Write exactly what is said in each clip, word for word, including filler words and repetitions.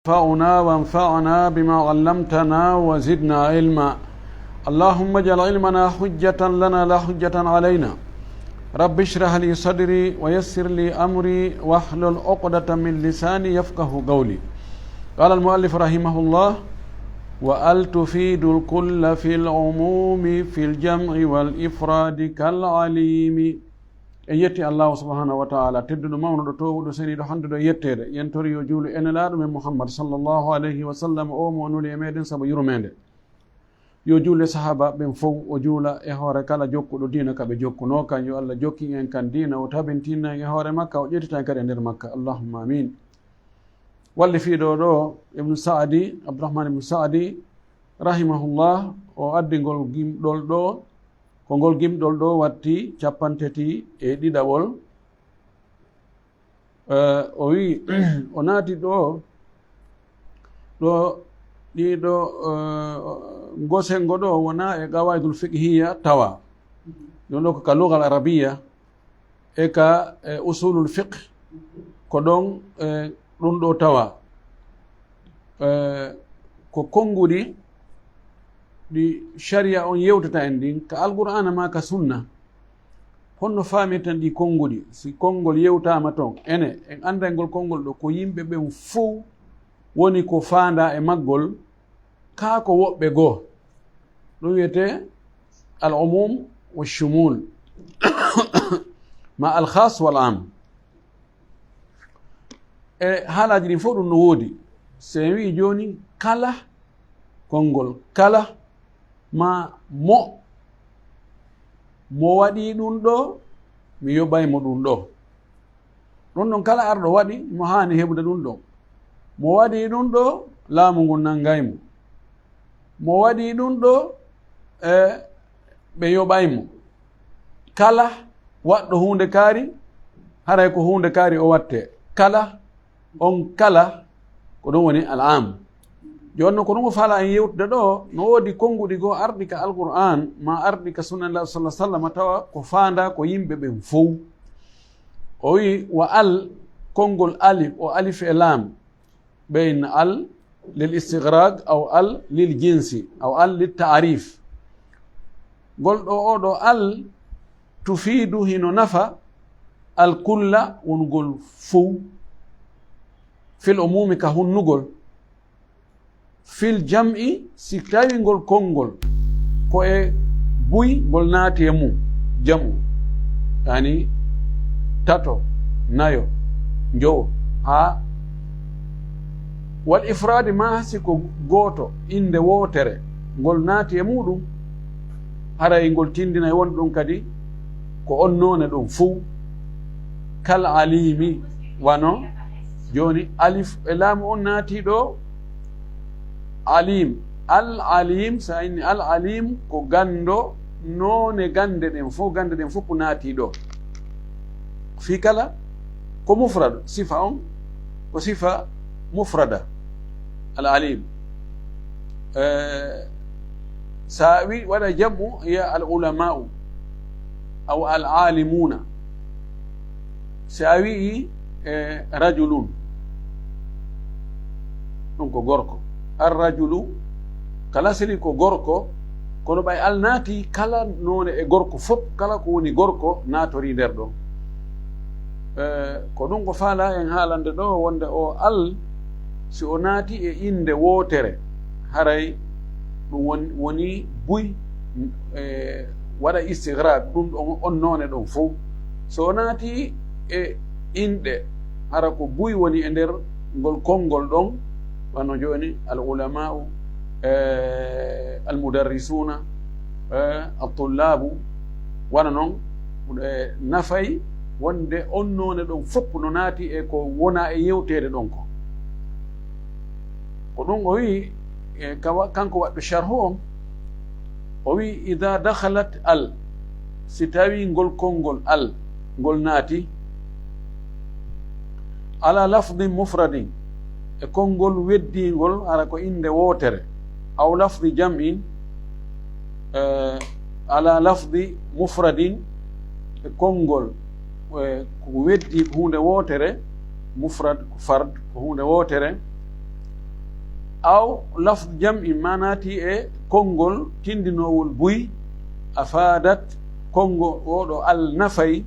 ينفعنا وانفعنا بما علمتنا وزدنا علما. اللهم اجعل علمنا حجة لنا لا حجة علينا. رب اشرح لي صدري ويسر لي أمري واحلل عقدة من لساني يفقه قولي. قال المؤلف رحمه الله: وال تفيد الكل في العموم في الجمع والإفراد كالعليم. En yetti Allahu subhanahu wa ta'ala, tedduɗo mawnuɗo, toowuɗo seniiɗo, handuɗo e yetteede. Yen tori yo juulu e Nelaaɗo men Muhammad sallallahu alayhi wa sallam, o mo o nuli e meɗen sabu yurmeende. Yo juule sahaaba ɓen fow, o juula e hoore kala jokkuɗo diina ka ɓe jokkunoo kan. Yo Allah jokkin en kan diina, o tabintinna en e hoore makka, o ƴettita en kadi e nder makka. Allahumma amin. Wallifiiɗo ɗo, Ibnu Sa'di, Abdurrahman Ibnu Sa'di, rahimahullah, o addi ngol gimɗol ɗo, ko ngol gimɗol ɗo watti cappanɗe tati e ɗiɗaɓol. Eh, o wi, o naati ɗo, ɗo, ɗi ɗo, eh, ngo sengo ɗo wona e qawaidul fiqhiya tawa. Ɗum ɗo ko ka lugal arabiya, e ka, e usulul fiqh, ko ɗon, e ɗum ɗo tawa. E, ko konnguɗi ɗi sharia on yewtata en ɗin, ka Alqur'aana ma ka sunna. Honno faamirten ɗi konnguɗi? Si konngol yewtaama ton, ene, en annda ngol konngol ɗo, ko yimɓe ɓen fow woni ko faanda e maggol, kaa ko woɓɓe goo. Ɗum wiyetee al umum wa shumul, ma al khas wal am. E haalaaji ɗin fof ɗum no woodi. So en wii jooni kala konngol, kala ma mo, mo waɗii ɗum ɗo, mi yoɓay mo ɗum ɗo. Ɗum ɗon kala arɗo waɗi mo haani heɓude ɗum ɗon. Mo waɗii ɗum ɗo, laamu ngun nanngay mo. Mo waɗii ɗum ɗo, e ɓe yoɓay mo. Kala waɗɗo huunde kaari, haray ko huunde kaari o wattee. Kala, on kala, ko ɗum woni al am. Jooni noon, ko ɗum o faalaa en yewtude ɗo, no woodi konnguɗi goo arɗi ka Alqur'aan, ma arɗi ka Sunna Nulaaɗo sallallaahu alayhi wa sallam, tawa ko faandaa ko yimɓe ɓen fow. O wi'i, wa al, konngol alif, o alif e laam, ɓeyna al lil istighraq, aw al lil jinsi, aw al lit ta'rif. Ngol ɗo, o ɗo al tufiidu hino nafa al kulla, wonugol fow, fil umumi, ka hunnugol. Fil jam'i, si tawi ngol konngol ko e buy ngol naati e mum, jam'u, yani tato, nayo, njowo, haa wal ifraadi, maa si ko gooto, innde wootere, ngol naati e muuɗum, haray ngol tindinay wonde ɗum kadi ko on noone ɗum fow. Kal alimi, wano jooni alif e laamu on naati ɗo, alim. Al alim, so a inni al alim, ko ganndo noone gannde ɗen fof, gannde ɗen fof naati ɗo. Fii kala ko mufrad, sifa on ko sifa mufrada, al alim. Eh, so a wi-, waɗa jam'u, wi'a al ulama'u, aw al alimuna. Si a wi'i, e, rajulun, ɗum ko gorko. Ar rajulu, kala seli ko gorko, kono ɓay al naati kala noone e gorko fof, kala ko woni gorko naatorii nder ɗon. E, ko ɗum ko faalaa en haalande ɗo, wonde o al, si o naati e innde wootere, haray ɗum won-, woni buy, e, waɗa istighraq, ɗum ɗon, on noone ɗon fof. So o naati e inɗe, hara ko buy woni e nder ngol konngol ɗon, wano jooni al ulama'u, e, al mudarrisuna, e, al tullabu, wano non, e, nafay wonde on noone ɗon fof no naati e ko wona e yewteede ɗon ko. Ko ɗum o wi'i, e, kawa-, kanko waɗɗo sharhu on, o wi'i, "Idha dakhalat al," si tawi ngol konngol al, ngol naati, "ala lafdin mufradin," e konngol weddiingol, hara ko innde wootere, "aw lafdi jam'in," eh, "ala lafdi mufradin," e konngol, eh, ko weddii ko huunde wootere, mufrad ko fard, ko huunde wootere, Aw lafdu jam'in ma naati e konngol tinndinoowol buy, afaadat, konngo ooɗo al nafay,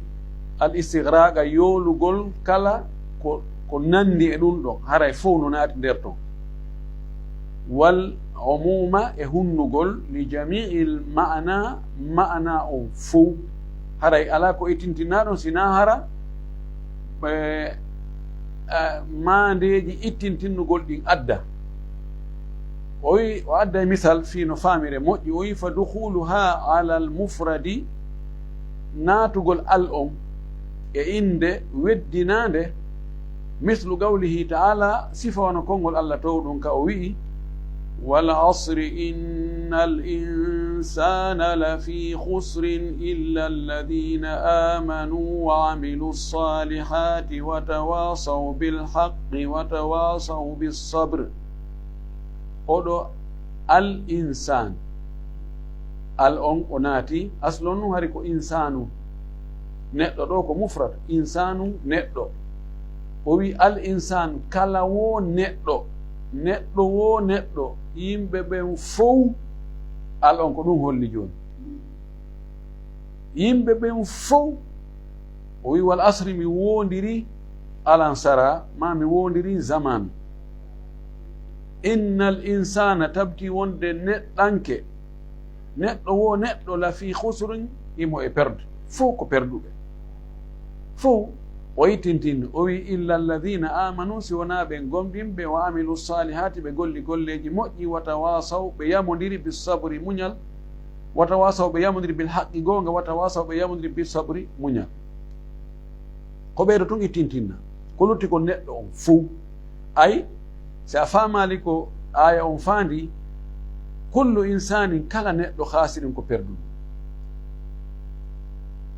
al istigraaqa, yoolugol kala ko, ko nanndi e ɗum ɗon, haray fow no naati nder ton. Wal umuuma, e hunnugol, li jami'il ma'ana, ma'ana on fow. Haray alaa ko ittintinaa ɗon, si naa hara, eh, eh, maandeeji ittintinnugol ɗin adda. O wi, o adda e misal fii no faamire moƴƴi. O wi, fa dukhuluha ala al mufradi, naatugol al on e innde weddinaande, mislu qawlihi ta'ala, sifa wano konngol Allah towɗun ka o wi'i, wal asri innal insana lafi khusrin illa alladhina amanu wa amilu salihati wa tawasaw bil haqqi wa tawasaw bis sabr. Oɗo al insan, al on o naati, aslu on nun hari ko insanu, neɗɗo ɗo ko mufrad, insanu neɗɗo. O wi al insan, kala wo neɗɗo, neɗɗo wo neɗɗo, yimɓe ɓen fow, al on ko ɗum holli jooni. Yimɓe ɓen fow, o wi wal asri, mi woondiri alansara, ma mi woondiri zaman. Innal insana, tabti wonde neɗɗanke, neɗɗo wo neɗɗo, la fi khusrin, imo e perde. Fow ko perduɓe. Fow o ittintinno, o wi illa alladhina amanu, si wonaa ɓen gomɗinɓe, wa amilu salihati, ɓe golli golleeji moƴƴi, wa tawasaw, ɓe yamondiri, bis sabri, muñal, wa tawasaw, ɓe yamondiri, bil haqqi, goonga, wa tawasaw, ɓe yamondiri, bis sabri, muñal. Ko ɓeydo tun ittintinna. Ko lutti ko neɗɗo on fow. Ay, si a faamaali ko aaya on faandi, kullu insanin, kala neɗɗo, khasirin, ko perduɗo.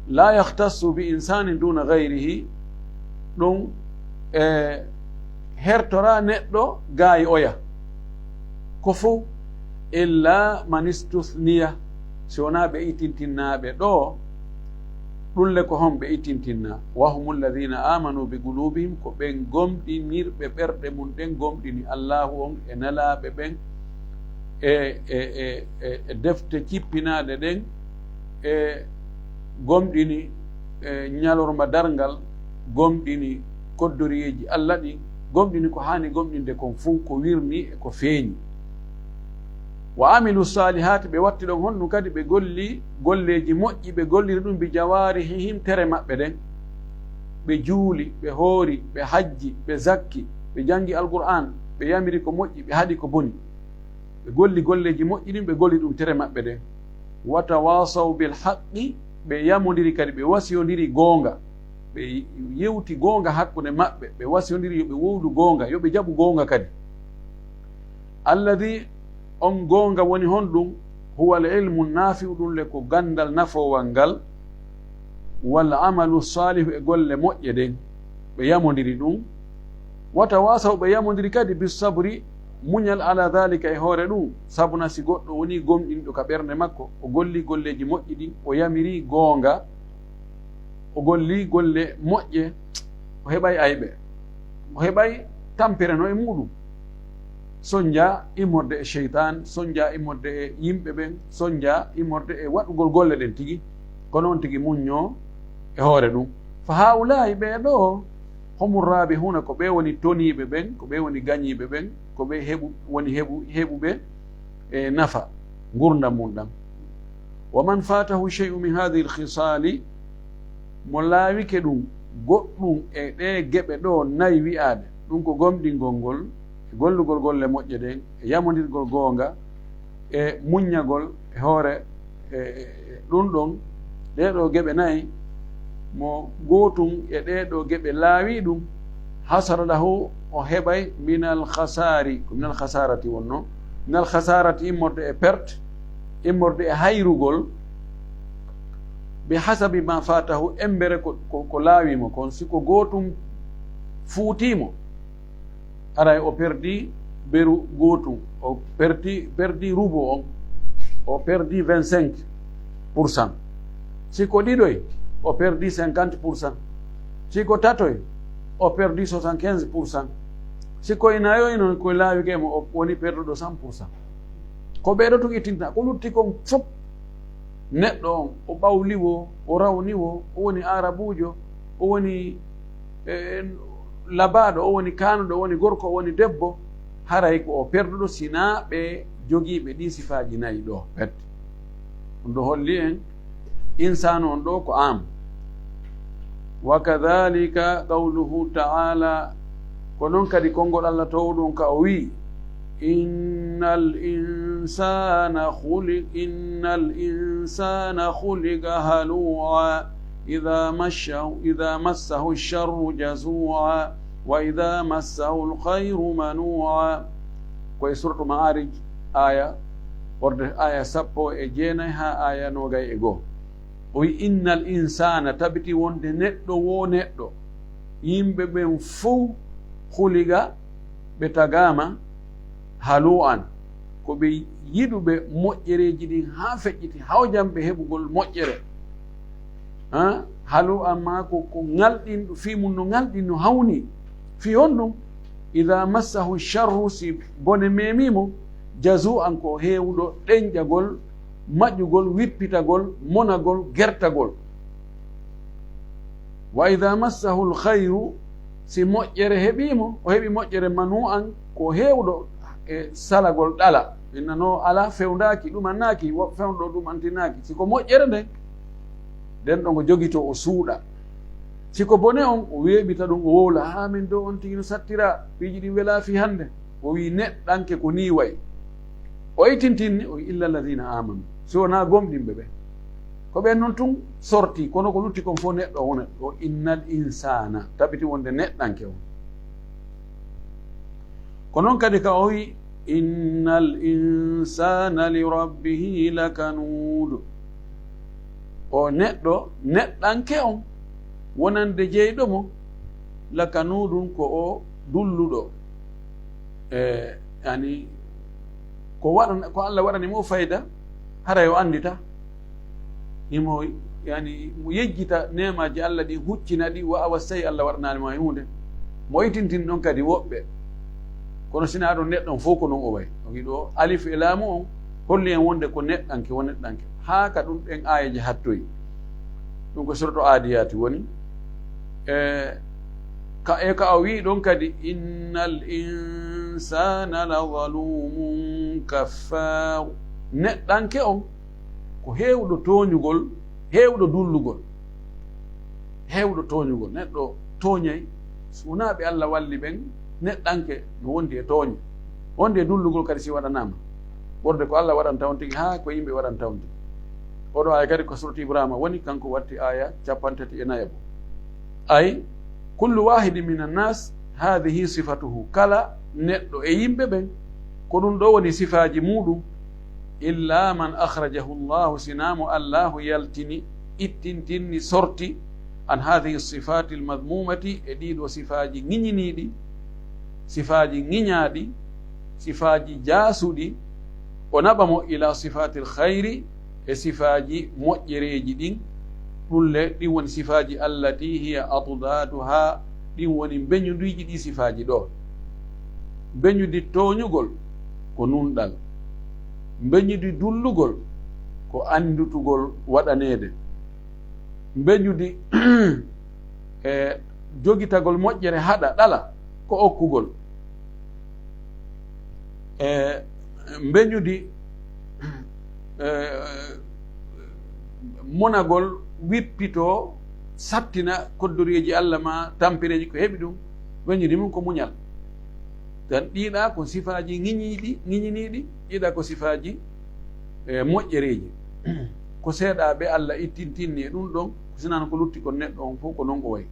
La yakhtassu bi insanin duna ghayrihi, ɗum, e, hertora neɗɗo gaayi oya. Ko fow, illa man istuthniya, si wonaa ɓe itintinnaaɓe ɗo, ɗum le ko hon ɓe itintinna? Wa humul ladhina amanu bi qulubihim, ko ɓen gomɗinirɓe ɓerɗe mum ɗen, gomɗini Allahu on e nelaaɓe ɓen, e, e, e, e, e defte cippinaaɗe ɗen, e gomɗini, e ñalorma darngal, gomɗini koddoriyeeji Allah ɗin, gomɗini ko haani gomɗinde kon fow, ko wirni e ko feeñi. Wa amilu salihati, ɓe watti ɗon honɗum kadi? Ɓe golli golleeji moƴƴi, ɓe golliri ɗum bi jawarihihim, tere maɓɓe ɗen. Ɓe juuli, ɓe hoori, ɓe hajji, ɓe zakki, ɓe jangi Alqur'an, ɓe yamiri ko moƴƴi, ɓe haɗi ko boni. Ɓe golli golleeji moƴƴi ɗin, ɓe golli ɗum tere maɓɓe ɗen. Wa tawasaw bil haqqi, ɓe yamondiri kadi, ɓe wasiyondiri goonga. Ɓe yewti goonga hakkunde maɓɓe, ɓe wasiyondiri yo ɓe wowlu goonga, yo ɓe jaɓu goonga kadi. Alladhi, on goonga woni honɗum? Huwa al ilmu nafi'u, ɗum le ko ganndal nafoowal ngal, wal amalu salihu, e golle moƴƴe ɗen, ɓe yamondiri ɗum. Wa tawasaw, ɓe yamondiri kadi bis sabri, muñal, ala dhalika, e hoore ɗum. Sabuna si goɗɗo woni gomɗinɗo ka ɓernde makko, o golli golleeji moƴƴi ɗin, o yamiri goonga, o golli golle moƴƴe, o heɓay ayɓe, o heɓay tampere no e muɗum. Sonja immorde e sheytan, sonja immorde e yimɓe ɓen, sonja immorde e waɗugol golle ɗen tigi, kono on tigi muñño e hoore ɗum. Fa haulaa'i, ɓee ɗo, humur rabihuna, ko ɓe woni toniiɓe ɓen, ko ɓe woni gañiiɓe ɓen, ko ɓe heɓu, woni heɓu, heɓuɓe e nafa ngurndan mum ɗan. Wa man fatahu shay'un min hadhihi al-khisali, mo laawike ɗum goɗɗum e ɗee geɓe ɗoo nayi wi'aaɗe, ɗum ko gomɗingol ngol, e gollugol golle moƴƴe ɗen, e yamondirgol goonga, e muññagol e hoore, e, e, e ɗum ɗon, ɗee ɗoo geɓe nayi, mo gootum e ɗee ɗoo geɓe laawi ɗum, hasara lahu, o heɓay minal khasari, ko minal khasarati wonno, minal khasarati immorde e perte, immorde e hayrugol, bi hasabi ma fatahu, embere ko, ko, ko laawi mo kon. Si ko gootum fuuti mo, aray o perdi beru gootum, o perdi, perdi rubo on, o perdi vingt-cinq pour cent. Si ko ɗiɗoy, o perdi cinquante pour cent. Si ko tatoy, o perdi soixante-quinze pour cent. Si koye nayoy noon, koye laawi ke mo o woni perduɗo cent pour cent. Ko ɓeeɗo tun ittinta, ko lutti kon fof. Neɗɗo on, o ɓawli wo, o rawni wo, o woni Arabuujo, o woni, eh, labaaɗo, o woni kaanuɗo, o woni gorko, o woni debbo, haray ko o perduɗo, sinaa ɓe jogiiɓe ɗii sifaaji nayi ɗoo, pet. Ɗum ɗo holli en, insaanu on ɗoo ko am. Wa kadhalika qawluhu ta'ala, ko noon kadi konngol Allah toowɗo on ka o wi'i, "Innal insana khuli-, innal insana khuliqa halu'a, idha massahu, idha massahu sharru jazu'a, wa idha massahu al khayru manu'a." Ko e suratu Ma'arij, aya, wonde aya sappo e jeenay haa aya noogay e goo. O wi'i, "Innal insana", tabiti wonde neɗɗo wo neɗɗo, yimɓe ɓen fow khuliqa, ɓe tagaama, halu'an, ko ɓe yiɗuɓe moƴƴereeji ɗin haa feƴƴiti, hawjanɓe heɓugol moƴƴere. Ha? Halu'an ma ko, ko ŋalɗinɗo, fii mum no ŋalɗi, no hawni. Fii honɗum? Idha massahu sharru, si bone meemii mo, jazu'an, ko heewuɗo ɗenƴagol, maƴugol, wippitagol, monagol, gertagol. Wa idha massahu al khayru, si moƴƴere heɓii mo, o heɓi moƴƴere, manu'an, ko heewɗo e salagol ɗala. Inna no ala fewndaaki, ɗumannaaki, wo-, fewndo ɗumantinaaki. Si ko moƴƴere nden, nden ɗon o jogitoo, o suuɗa. Si ko bone on, o weeɓita ɗum, o wowla, "Haa min dow on tigi no sattira, piiji ɗin welaa fii hannde." O wi'i, "Neɗɗanke ko nii wa'i." O itintinni, o wi'i, "Illa alladhina amanu." Si wonaa gomɗinɓe ɓe. Ko ɓen non tun sorti, kono ko lutti kon fof neɗɗo o neɗɗo. O innal insana, tabiti wonde neɗɗanke on. Ko non kadi ka o wi'i, "Innal insana li rabbihi lakanuud." O neɗɗo, neɗɗanke on, wonande jeyɗo mo, lakanuudun, ko o dulluɗo. E, yani, ko waɗan-, ko Allah waɗani mo fayda, haray o anndita. Himo, yani, mo yejjita neemaaji Allah ɗin, huccina ɗi, wa awa sey Allah waɗanaali mo hay huunde. Mo itintin ɗon kadi woɓɓe. Kono sinaa ɗon neɗɗo on fof ko non o wayi. O wi'i ɗo alif e laamu on holli en wonde ko neɗɗanke, wo neɗɗanke. Haa ka ɗum ɗen aayeeje hattoyi. Ɗum ko suratu Aadiyaati woni. E ka, e ka o wi'i ɗon kadi, "Innal insana la zalumun kaffar." Neɗɗanke on ko heewɗo tooñugol, heewɗo dullugol. Heewɗo tooñugol. Neɗɗo tooñay, so wonaa ɓe Allah walli ɓen, neɗɗanke no wondi e tooñe. Wondi e dullugol kadi si waɗanaama. Ɓurde ko Allah waɗanta on tigi, haa ko yimɓe waɗanta on tigi. Oɗo aaya kadi ko surati Ibrahima woni, kanko watti aaya cappanɗe tati e nayaɓo. Ay, kullu wahidin minan nas, hadhihi sifatuhu. Kala neɗɗo e yimɓe ɓen, ko ɗum ɗo woni sifaaji muuɗum. Illa man akhrajahu Allahu, sinaa mo Allahu yaltini, ittintinni, sorti, an hadhihi sifati almadhmumati, e ɗiɗo sifaaji ŋiñiniiɗi, sifaaji ŋiñaaɗi, sifaaji jaasuɗi, o naɓa mo ila sifati alkhayri, e sifaaji moƴƴereeji ɗin. Ɗum le, ɗin woni sifaaji allati hiya addaduha, ɗin woni mbeñudiiji ɗi sifaaji ɗo. Mbeñudi tooñugol ko nunɗal. Mbeñudi dullugol ko anndutugol waɗaneede. Mbeñudi, e, jogitagol moƴƴere haɗa ɗala ko okkugol. E, mbeñudi, e, monagol wippitoo, sattina koddoreeji Allah ma tampereeji ko heɓi ɗum, mbeñudi mum ko muñal. Tan ɗiɗa ko sifaaji ŋiñiiɗi, ŋiñiniiɗi, ɗiɗa ko sifaaji, e, moƴƴereeji. Ko seeɗa ɓe Allah ittintinni e ɗum ɗon, ko sinano ko lutti kon neɗɗo on fof ko non o wayi.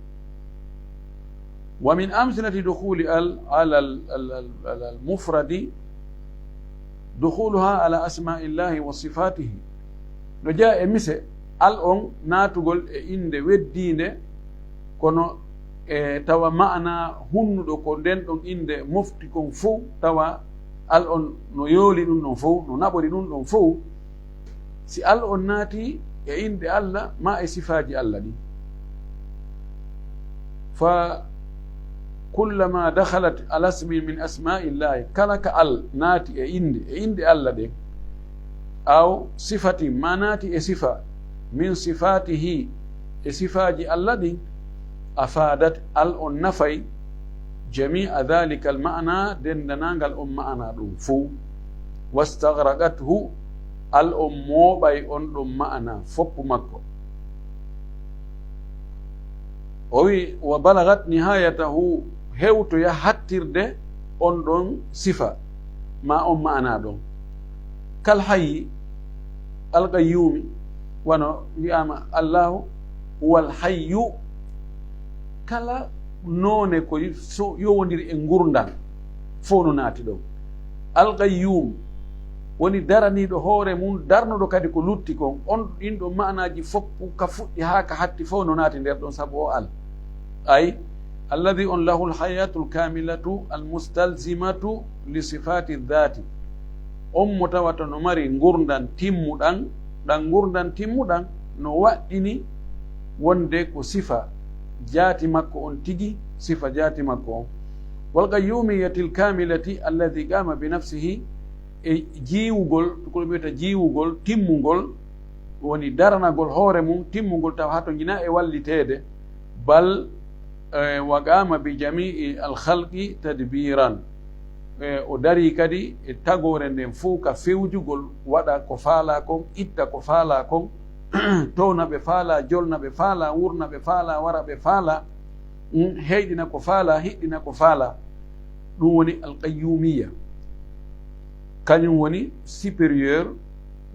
Wa min amsilati dukhuli al ala al, al, al, al, al mufradi dukhuluha ala asma'illahi wa sifatihi. No jeya e mise al on naatugol e innde weddiinde, kono e tawa maana hunnuɗo ko nden ɗon innde mofti kon fow, tawa al on no yooli ɗum ɗon fow, no naɓori ɗum ɗon fow. Si al on naati e inɗe Allah, maa e sifaaji Allah ɗin. Fa كلما دخلت على اسم من أسماء الله, kala ka al naati e innde, e innde Alla ɗen, أو صفة, maa naati e sifa, من صفاته, e sifaaji Alla ɗin, أفادت, al on nafay, جميع ذلك المعنى, denndanangal on ma'ana ɗon fow, واستغرقته, al on mooɓay on ɗon ma'ana foppu makko. O wi, وبلغت نهايته, hewtoya hattirde on ɗon sifa, maa on ma'ana ɗon. كالحي القيوم, wano wi'aama Allaahu هو الحي, kala noone ko so-, yowondiri e ngurndan, fow no naati ɗon. القيوم, woni daraniiɗo hoore mum, darnuɗo kadi ko lutti kon. On, ɗin ɗon ma'anaaji foppu, ka fuɗɗi haa ka hatti, fow no naati nder ɗon, sabu o al. Ay, الذي on له الحياة الكاملة المستلزمة لصفات الذات. On mo tawata no mari ngurndan timmuɗan, ɗan ngurndan timmuɗan no waɗɗini wonde ko sifa jaati makko on tigi, sifa jaati makko on. والقيومية الكاملة الذي قام بنفسه, e jiiwugol, ko ɓe wiyata jiiwugol timmungol, woni daranagol hoore mum timmungol, tawa hato njina e walliteede, بل, eh, وقام بجميع الخلق تدبيرا. Eh, o darii kadi e tagoore nden fow ka fewjugol, waɗa ko faalaa kon, itta ko faalaa kon, towna ɓe faalaa, jolna ɓe faalaa, wurna ɓe faalaa, wara ɓe faalaa, mm, heyɗina ko faalaa, hiɗɗina ko faalaa. Ɗum woni alqayyumiya. Kañum woni supérieur,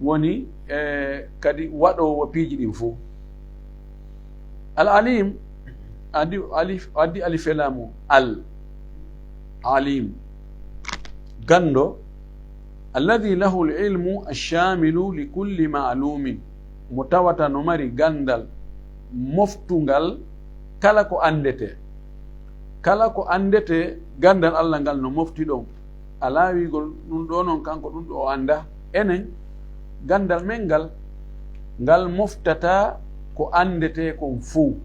woni, eh, kadi waɗoowo piiji ɗin fow. Al alim, addi alif, addi alif e laamu, al alim, ganndo, alladhi lahu al ilmu ash-shamilu li kulli ma'lumin, mo tawata no mari ganndal moftungal kala ko anndetee. Kala ko anndetee, ganndal Allah ngal no mofti ɗon. Alaa wi'ugol ɗum ɗoo noon, kanko ɗum ɗoo o anndaa. Enen, ganndal men ngal, ngal moftataa ko anndetee kon fow.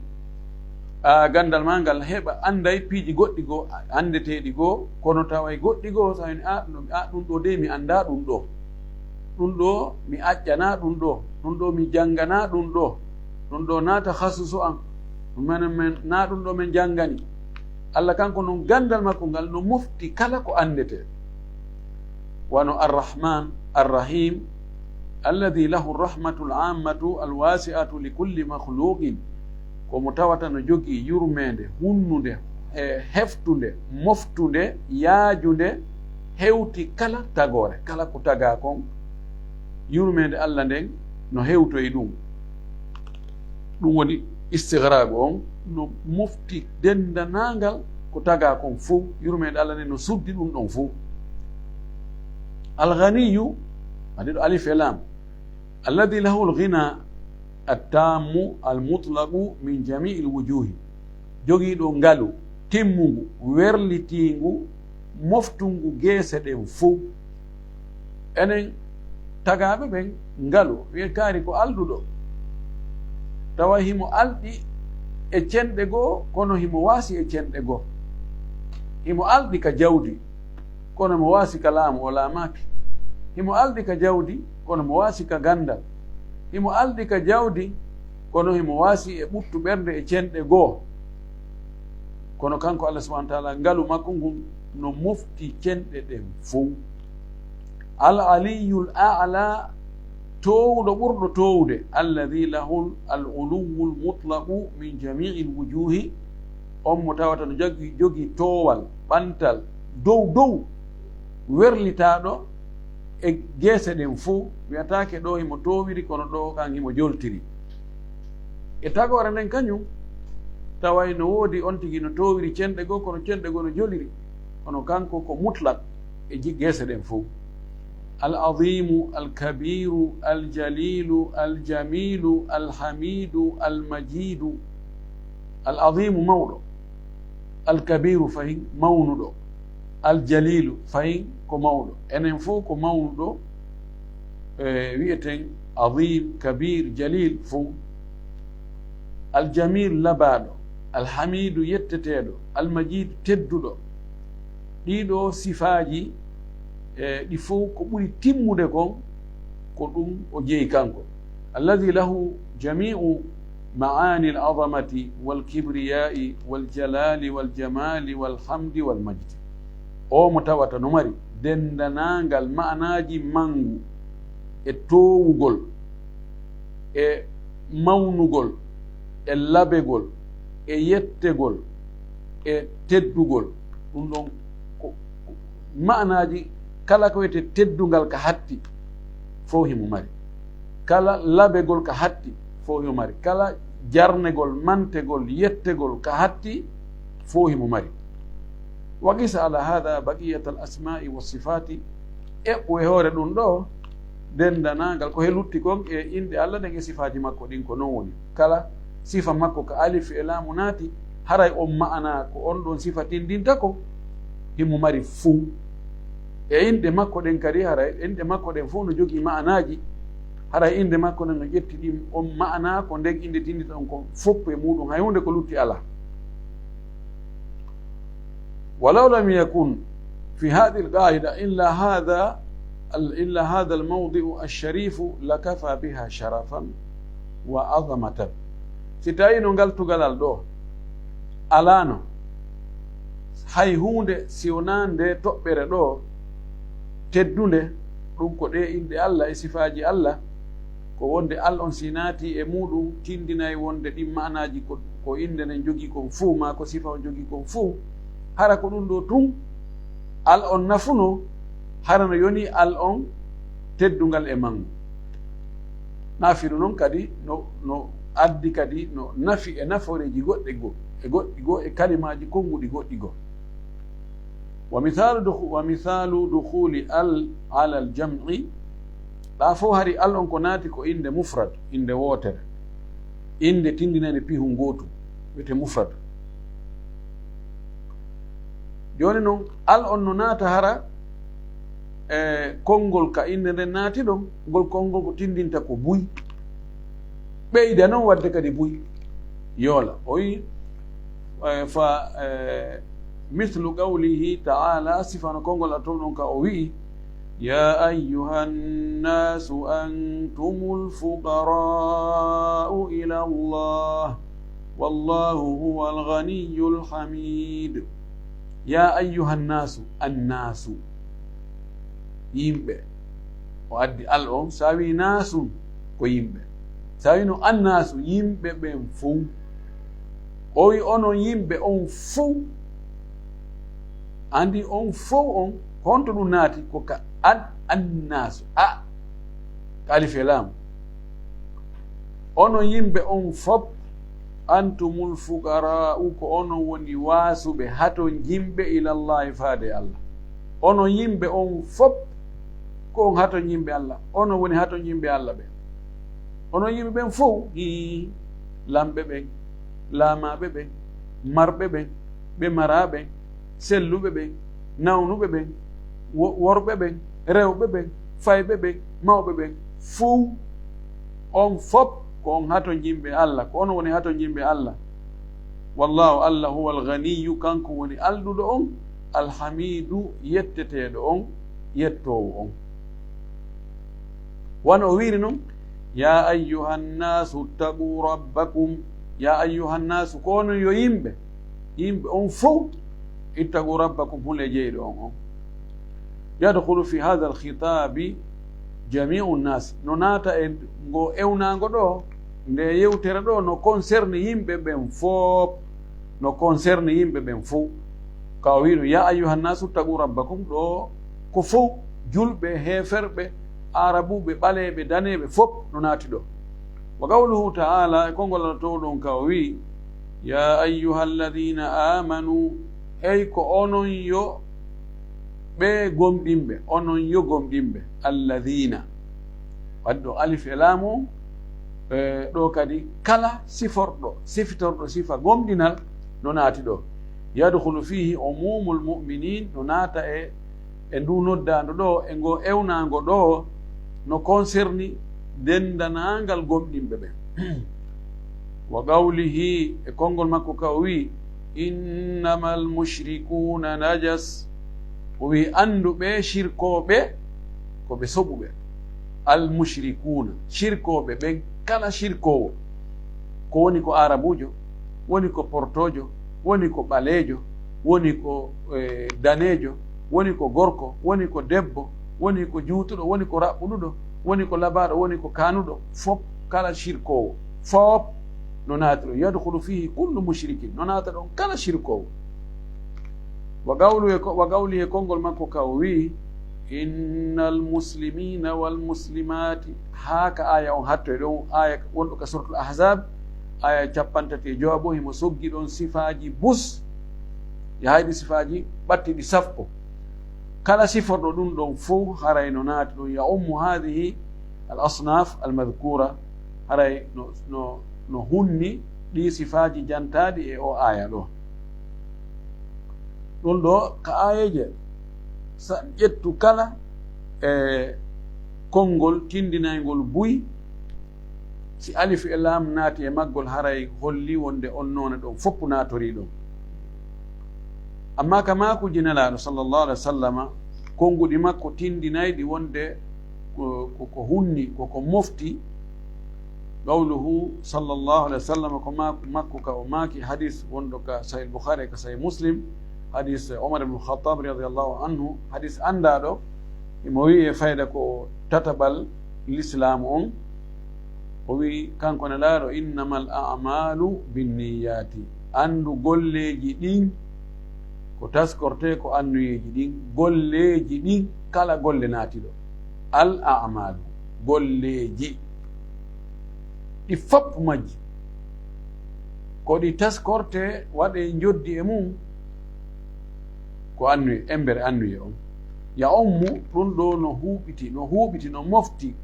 A, ganndal maa ngal heɓa annday piiji goɗɗi goo, anndeteeɗi goo, kono taway goɗɗi goo, so a wi'ii, a, no, a, ɗum ɗoo dey mi anndaa ɗum ɗoo. Ɗum ɗoo mi accana ɗum ɗoo. Ɗum ɗoo mi janngana ɗum ɗoo. Ɗum ɗoo na takhassusu am. Ɗum menen men, na ɗum ɗoo men janngani. Allah kanko non ganndal makko ngal no mofti kala ko anndetee. Wano Ar-Rahman, Ar-Rahim, alladhi lahu ar-rahmatu al-ammatu al-wasi'atu li kulli makhluqin. Ko mo tawata no jogii yurmeende hunnunde, e heftunde, moftunde, yaajunde, hewti kala tagoore, kala ko tagaa kon, yurmeende Allah nden no hewtoyi ɗum. Ɗum woni istighraagu on, no mofti denndanangal ko tagaa kon fow, yurmeende Allah nden no suddi ɗum ɗon fow. Al-Ghaniyyu, adi ɗo alif e lam, alladhi lahu al-ghina at-tammu al-mutlaqu min jami'il wujuhi. Jogiiɗo ngalu timmungu, werlitiingu, moftungu geese ɗen fow. Enen tagaaɓe ɓen, ngalu wi'e kaari ko alɗuɗo. Tawa himo alɗi e cenɗe goo, kono himo waasi e cenɗe goo. Himo alɗi ka jawdi, kono mo waasi ka laamu, o laamaaki. Himo alɗi ka jawdi, kono mo waasi ka ganndal. Himo alɗi ka jawdi, kono himo waasi e ɓuttu ɓernde e cenɗe goo. Kono kanko Allah subhanahu wa ta'ala, ngalu makko ngun no mofti cenɗe ɗen fow. Al aliyyul a'la, toowuɗo ɓurɗo toowude, alladhi lahu al uluwwul mutlaqu min jami'il wujuhi, on mo tawata no jogii, jogii toowal, ɓantal, dow dow, werlitaaɗo e geese ɗen fow, wi'ataake ɗoo himo toowiri, kono ɗoo kan himo joltiri. E tagoore nden kañum, taway no woodi on tigi no toowiri cenɗe goo, kono cenɗe goo no joliri, kono kanko ko mutlaq e ji-, geese ɗen fow. Al azimu, al kabiru, al jalilu, al jamilu, al hamidu, al majidu. Al azimu, mawɗo. Al kabiru, fahin mawnuɗo. Al jalilu, fahin ko mawɗo. Enen fow ko mawnuɗo, e, wi'eten azim, kabir, jalil fow. Al jamil, labaaɗo. Alhamiidu yetteteeɗo, Almajiidu tedduɗo. Ɗiiɗo sifaaji, e, ɗi fof ko ɓuri timmude kon, ko ɗum o jeyi kanko. Alladi lahu jamii'u ma'aani al-azamati wal-kibriyaa'i wal-jalaali wal-jamaali wal-hamdi wal-majdi. O mo tawata no mari denndanaangal ma'anaaji manngu e toowugol e mawnugol e labegol e yettegol e teddugol. Ɗum ɗon ko, ko ma'anaaji kala ko wiyetee teddungal ka hatti fof himo mari. Kala labegol ka hatti fof himo mari. Kala jarnegol, mantegol, yettegol ka hatti fof himo mari. Wa qisa ala hada baqiyat al asma'i wa sifati. Eɓɓu e hoore ɗum ɗo denndanaangal ko he lutti kon e inɗe Alla ɗen e sifaaji makko ɗin, ko non woni. Kala sifa makko ka alif e laamu naati, haray on ma'ana ko on ɗon sifa tinndinta ko himo mari fuu. E inɗe makko ɗen kadi, haray inɗe makko ɗen fof no jogii ma'anaaji. Haray innde makko nden no ƴetti ɗin on ma'ana ko nden innde tinndita on kon fof e muuɗum, hay huunde ko lutti alaa. ولو لم يكن في هذه القاعدة إلا هذا، إلا هذا الموضع الشريف لكفى بها شرفا وعظمة. Si tawii no ngal tugalal ɗo alaano hay huunde si wonaa nde toɓɓere ɗo teddunde, ɗum ko ɗe inɗe Alla e sifaaji Alla, ko wonde Al on si naati e muuɗum, tinndinay wonde ɗin ma'anaaji ko, ko innde nden jogii kon fuu, maa ko sifa on jogii kon fuu. Hara ko ɗum ɗo tun, Al on nafuno, hara no yoni Al on teddungal e manngu. Nafiru non kadi no, no addi kadi no nafi e nafooreeji goɗɗe goo, e goɗɗi goo, e kalimaaji konnguɗi goɗɗi goo. Wa misalu dukhu-, wa misalu dukhuli al ala al jam'i, ɗa fof hari Al on ko naati ko innde mufrad, innde wootere, innde tinndinande pihun gootu, wiyetee mufrad. Jooni non, Al on no naata hara e konngol ka innde nden naati ɗon, ngol konngol ko tinndinta ko buy. Ɓeyda non waɗde kadi buy. Yoola. O wi'i, eh, fa, eh, mithlu qawlihi ta'ala, sifano konngol a toon ɗon ka o wi'i, يا أيها الناس أنتم الفقراء إلى الله والله هو الغني الحميد. يا أيها الناس، الناس. Yimɓe. O addi Al on, so a wi'i naasun, ko yimɓe. So a wi'no annaasu, yimɓe ɓen fow. O wi'i onon yimɓe on fow. Anndi on fow on, honto ɗum naati? Ko ka an, annaasu, a, ka alif e laam. Onon yimɓe on fop, antumul fuqaraa'u, ko onon woni waasuɓe, hatonjinɓe, ilallahi, faade Alla. Onon yimɓe on fop, ko on hatonjinɓe Alla. Onon woni hatonjinɓe Alla ɓen. Onon yimɓe ɓen fow, hii, lamɓe ɓen, laamaaɓe ɓen, marɓe ɓen, ɓe maraa ɓen, selluɓe ɓen, nawnuɓe ɓen, wo-, worɓe ɓen, rewɓe ɓen, fayɓe ɓen, mawɓe ɓen, fow on fop ko on hatonjinɓe Alla, ko onon woni hatonjinɓe Alla. Wallahu, Alla, huwa al-ganiyyu, kanko woni alɗuɗo on, al-hamiidu, yetteteeɗo on, yettoowo on. Wano o wiiri non, "Ya ayyuhan nasu ttaqu rabbakum." Ya ayyuhan nasu, ko onon yo yimɓe, yimɓe on fow, "ittaqu rabbakum," hule jeyɗo on on. Yadkhulu fi hadha al-khitabi jami'u nnas. No naata e ngo ewnaango ɗo, nde yewtere ɗo, no concerne yimɓe ɓen fow. No concerne yimɓe ɓen fow. Ka o wi'no, "Ya ayyuhan nasu ttaqu rabbakum," ɗo ko fow, julɓe, heeferɓe, aarabuɓe, ɓaleeɓe, daneeɓe, fow no naati ɗo. Wa qawluhu ta'ala, e konngol Alla towɗon ka o wi'i, "Ya ayyuhalladhina amanu," ey ko onon yo ɓe gomɗinɓe, onon yo gomɗinɓe, alladhina. Waɗi ɗo alif e laamu, e, ɗo kadi kala siforɗo, sifitorɗo sifa gomɗinal no naati ɗo. Yadkhulu fihi umumul mu'minin, no naata e, e ndu noddaandu ɗo, e ngo ewnaango ɗo, no concerni denndaangal gomɗinɓe ɓen. Wa qawlihi, e konngol makko ka o wi'i, "Innamal mushrikuuna najas." O wi'i, "Anndu ɓe shirkooɓe, ko ɓe soɓuɓe." Al mushrikuuna, shirkooɓe ɓen, kala shirkoowo, ko woni ko aarabuujo, woni ko portoojo, woni ko ɓaleejo, woni ko, eh, daneejo, woni ko gorko, woni ko debbo, woni ko juutuɗo, woni ko raɓɓuɗuɗo, woni ko labaaɗo, woni ko kaanuɗo, fop kala shirkoowo, fop no naati ɗon. Yadkhulu fihi kullu mushrikin, no naata ɗon kala shirkoowo. Wa qawlu e ko, wa qawli e konngol makko ka o wi'i, "Innal muslimina wal muslimati." Haa ka aaya on hatto e ɗon, aaya wonɗo ka Suratul Ahzab, aaya cappanɗe tati e jowaɓo, himo soggi ɗon sifaaji bus, yahay ɗi sifaaji ɓatti ɗi sappo. Kala siforɗo ɗum ɗon fow haray no naati ɗon, ya ummu hadhihi al asnaf al madhkura, haray no, no, no hunni ɗi sifaaji jantaaɗi e o aaya ɗo. Ɗum ɗo ka aayeeje, sa ƴettu kala e konngol tindinayngol buy, si alif e laam naati e maggol, haray holli wonde on noone ɗon fof naatorii ɗon. Amma ka maakuuji Nelaaɗo sallallahu alaihi wa sallama, konnguɗi makko tindinayɗi wonde ko, ko, ko hunni, ko, ko mofti, qawluhu sallallahu alaihi wa sallam, ko maaku makko ka o maaki, hadis wonɗo ka Sahih Bukhari, ka Sahih Muslim, hadis Omar ibn Khattab radiyallahu anhu, hadis anndaaɗo, imo wi'i e fayda ko tataɓal Lislaam on, o wi'i kanko Nelaaɗo, "Innamal a'malu binniyati." Anndu golleeji ɗin ko taskortee ko annuyeeji ɗin, golleeji ɗin, kala golle naatiɗo. Al a'malu, golleeji. Ɗi fop majji. Ko ɗi taskortee, waɗee njoddi e mum, ko annuye, embere annuye on. Ya ummu, ɗum ɗo no huuɓiti, no huuɓiti, no mofti,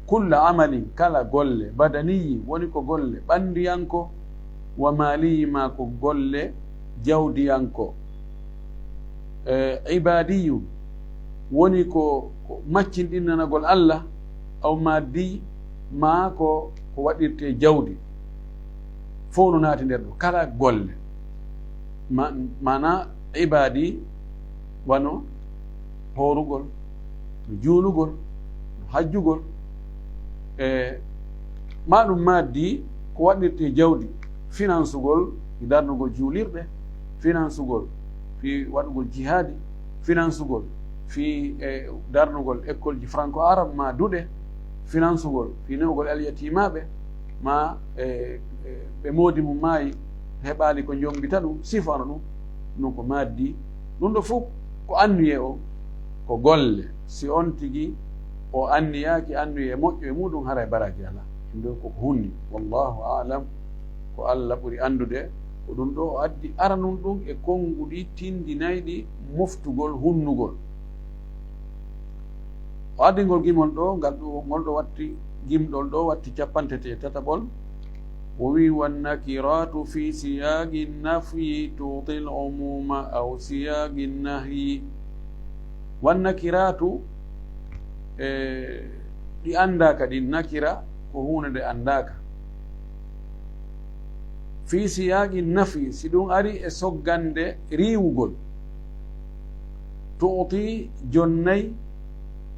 kulla amalin, kala golle, badaniyi, woni ko golle ɓanndiyanko, wa maaliyi, maa ko golle jawdiyanko. E, ibaadiyun, woni ko, ko maccinɗinnanagol Allah, aw maaddi, maa ko, ko waɗirtee jawdi. Fow no naati nder ɗo, kala golle. Ma-, maanaa ibaadi, wano hoorugol, no juulugol, no hajjugol, e maa ɗum maaddi ko waɗirtee jawdi, finansugol, e darnugol juulirɗe, finansugol fii waɗugol jihaadi, finansugol fii, e, darnugol ekkolji franco arabe maa duɗe, finansugol fii newugol alyatimaaɓe maa, e, e, ɓe moodi mum maayi, heɓaali ko njombita ɗum, sifano ɗum, ɗum ko maaddi. Ɗum ɗo fof ko annuye o, ko golle. Si on tigi o anniyaaki annuye moƴƴo e muɗum, haray baraji alaa. Ɗum ɗo ko ko hunni. Wallahu a'lam. Ko Allah ɓuri anndude. Ko ɗum ɗo o addi aranun ɗum e konnguɗi tindinayɗi moftugol, hunnugol. O addi ngol gimol ɗo, ngal ɗo, ngol ɗo watti, gimɗol ɗo watti cappanɗe tati e tataɓol. O wi'i, "Wan nakiratu fi siyaqi nafyi tu'til umuma aw siyaqi nahyi." Wan nakiratu, e, ɗi anndaaka ɗin, nakira ko huunde nde anndaaka. Fi siyaqi nafi, si ɗum ari e soggande riiwugol, tu'ti, jonnay,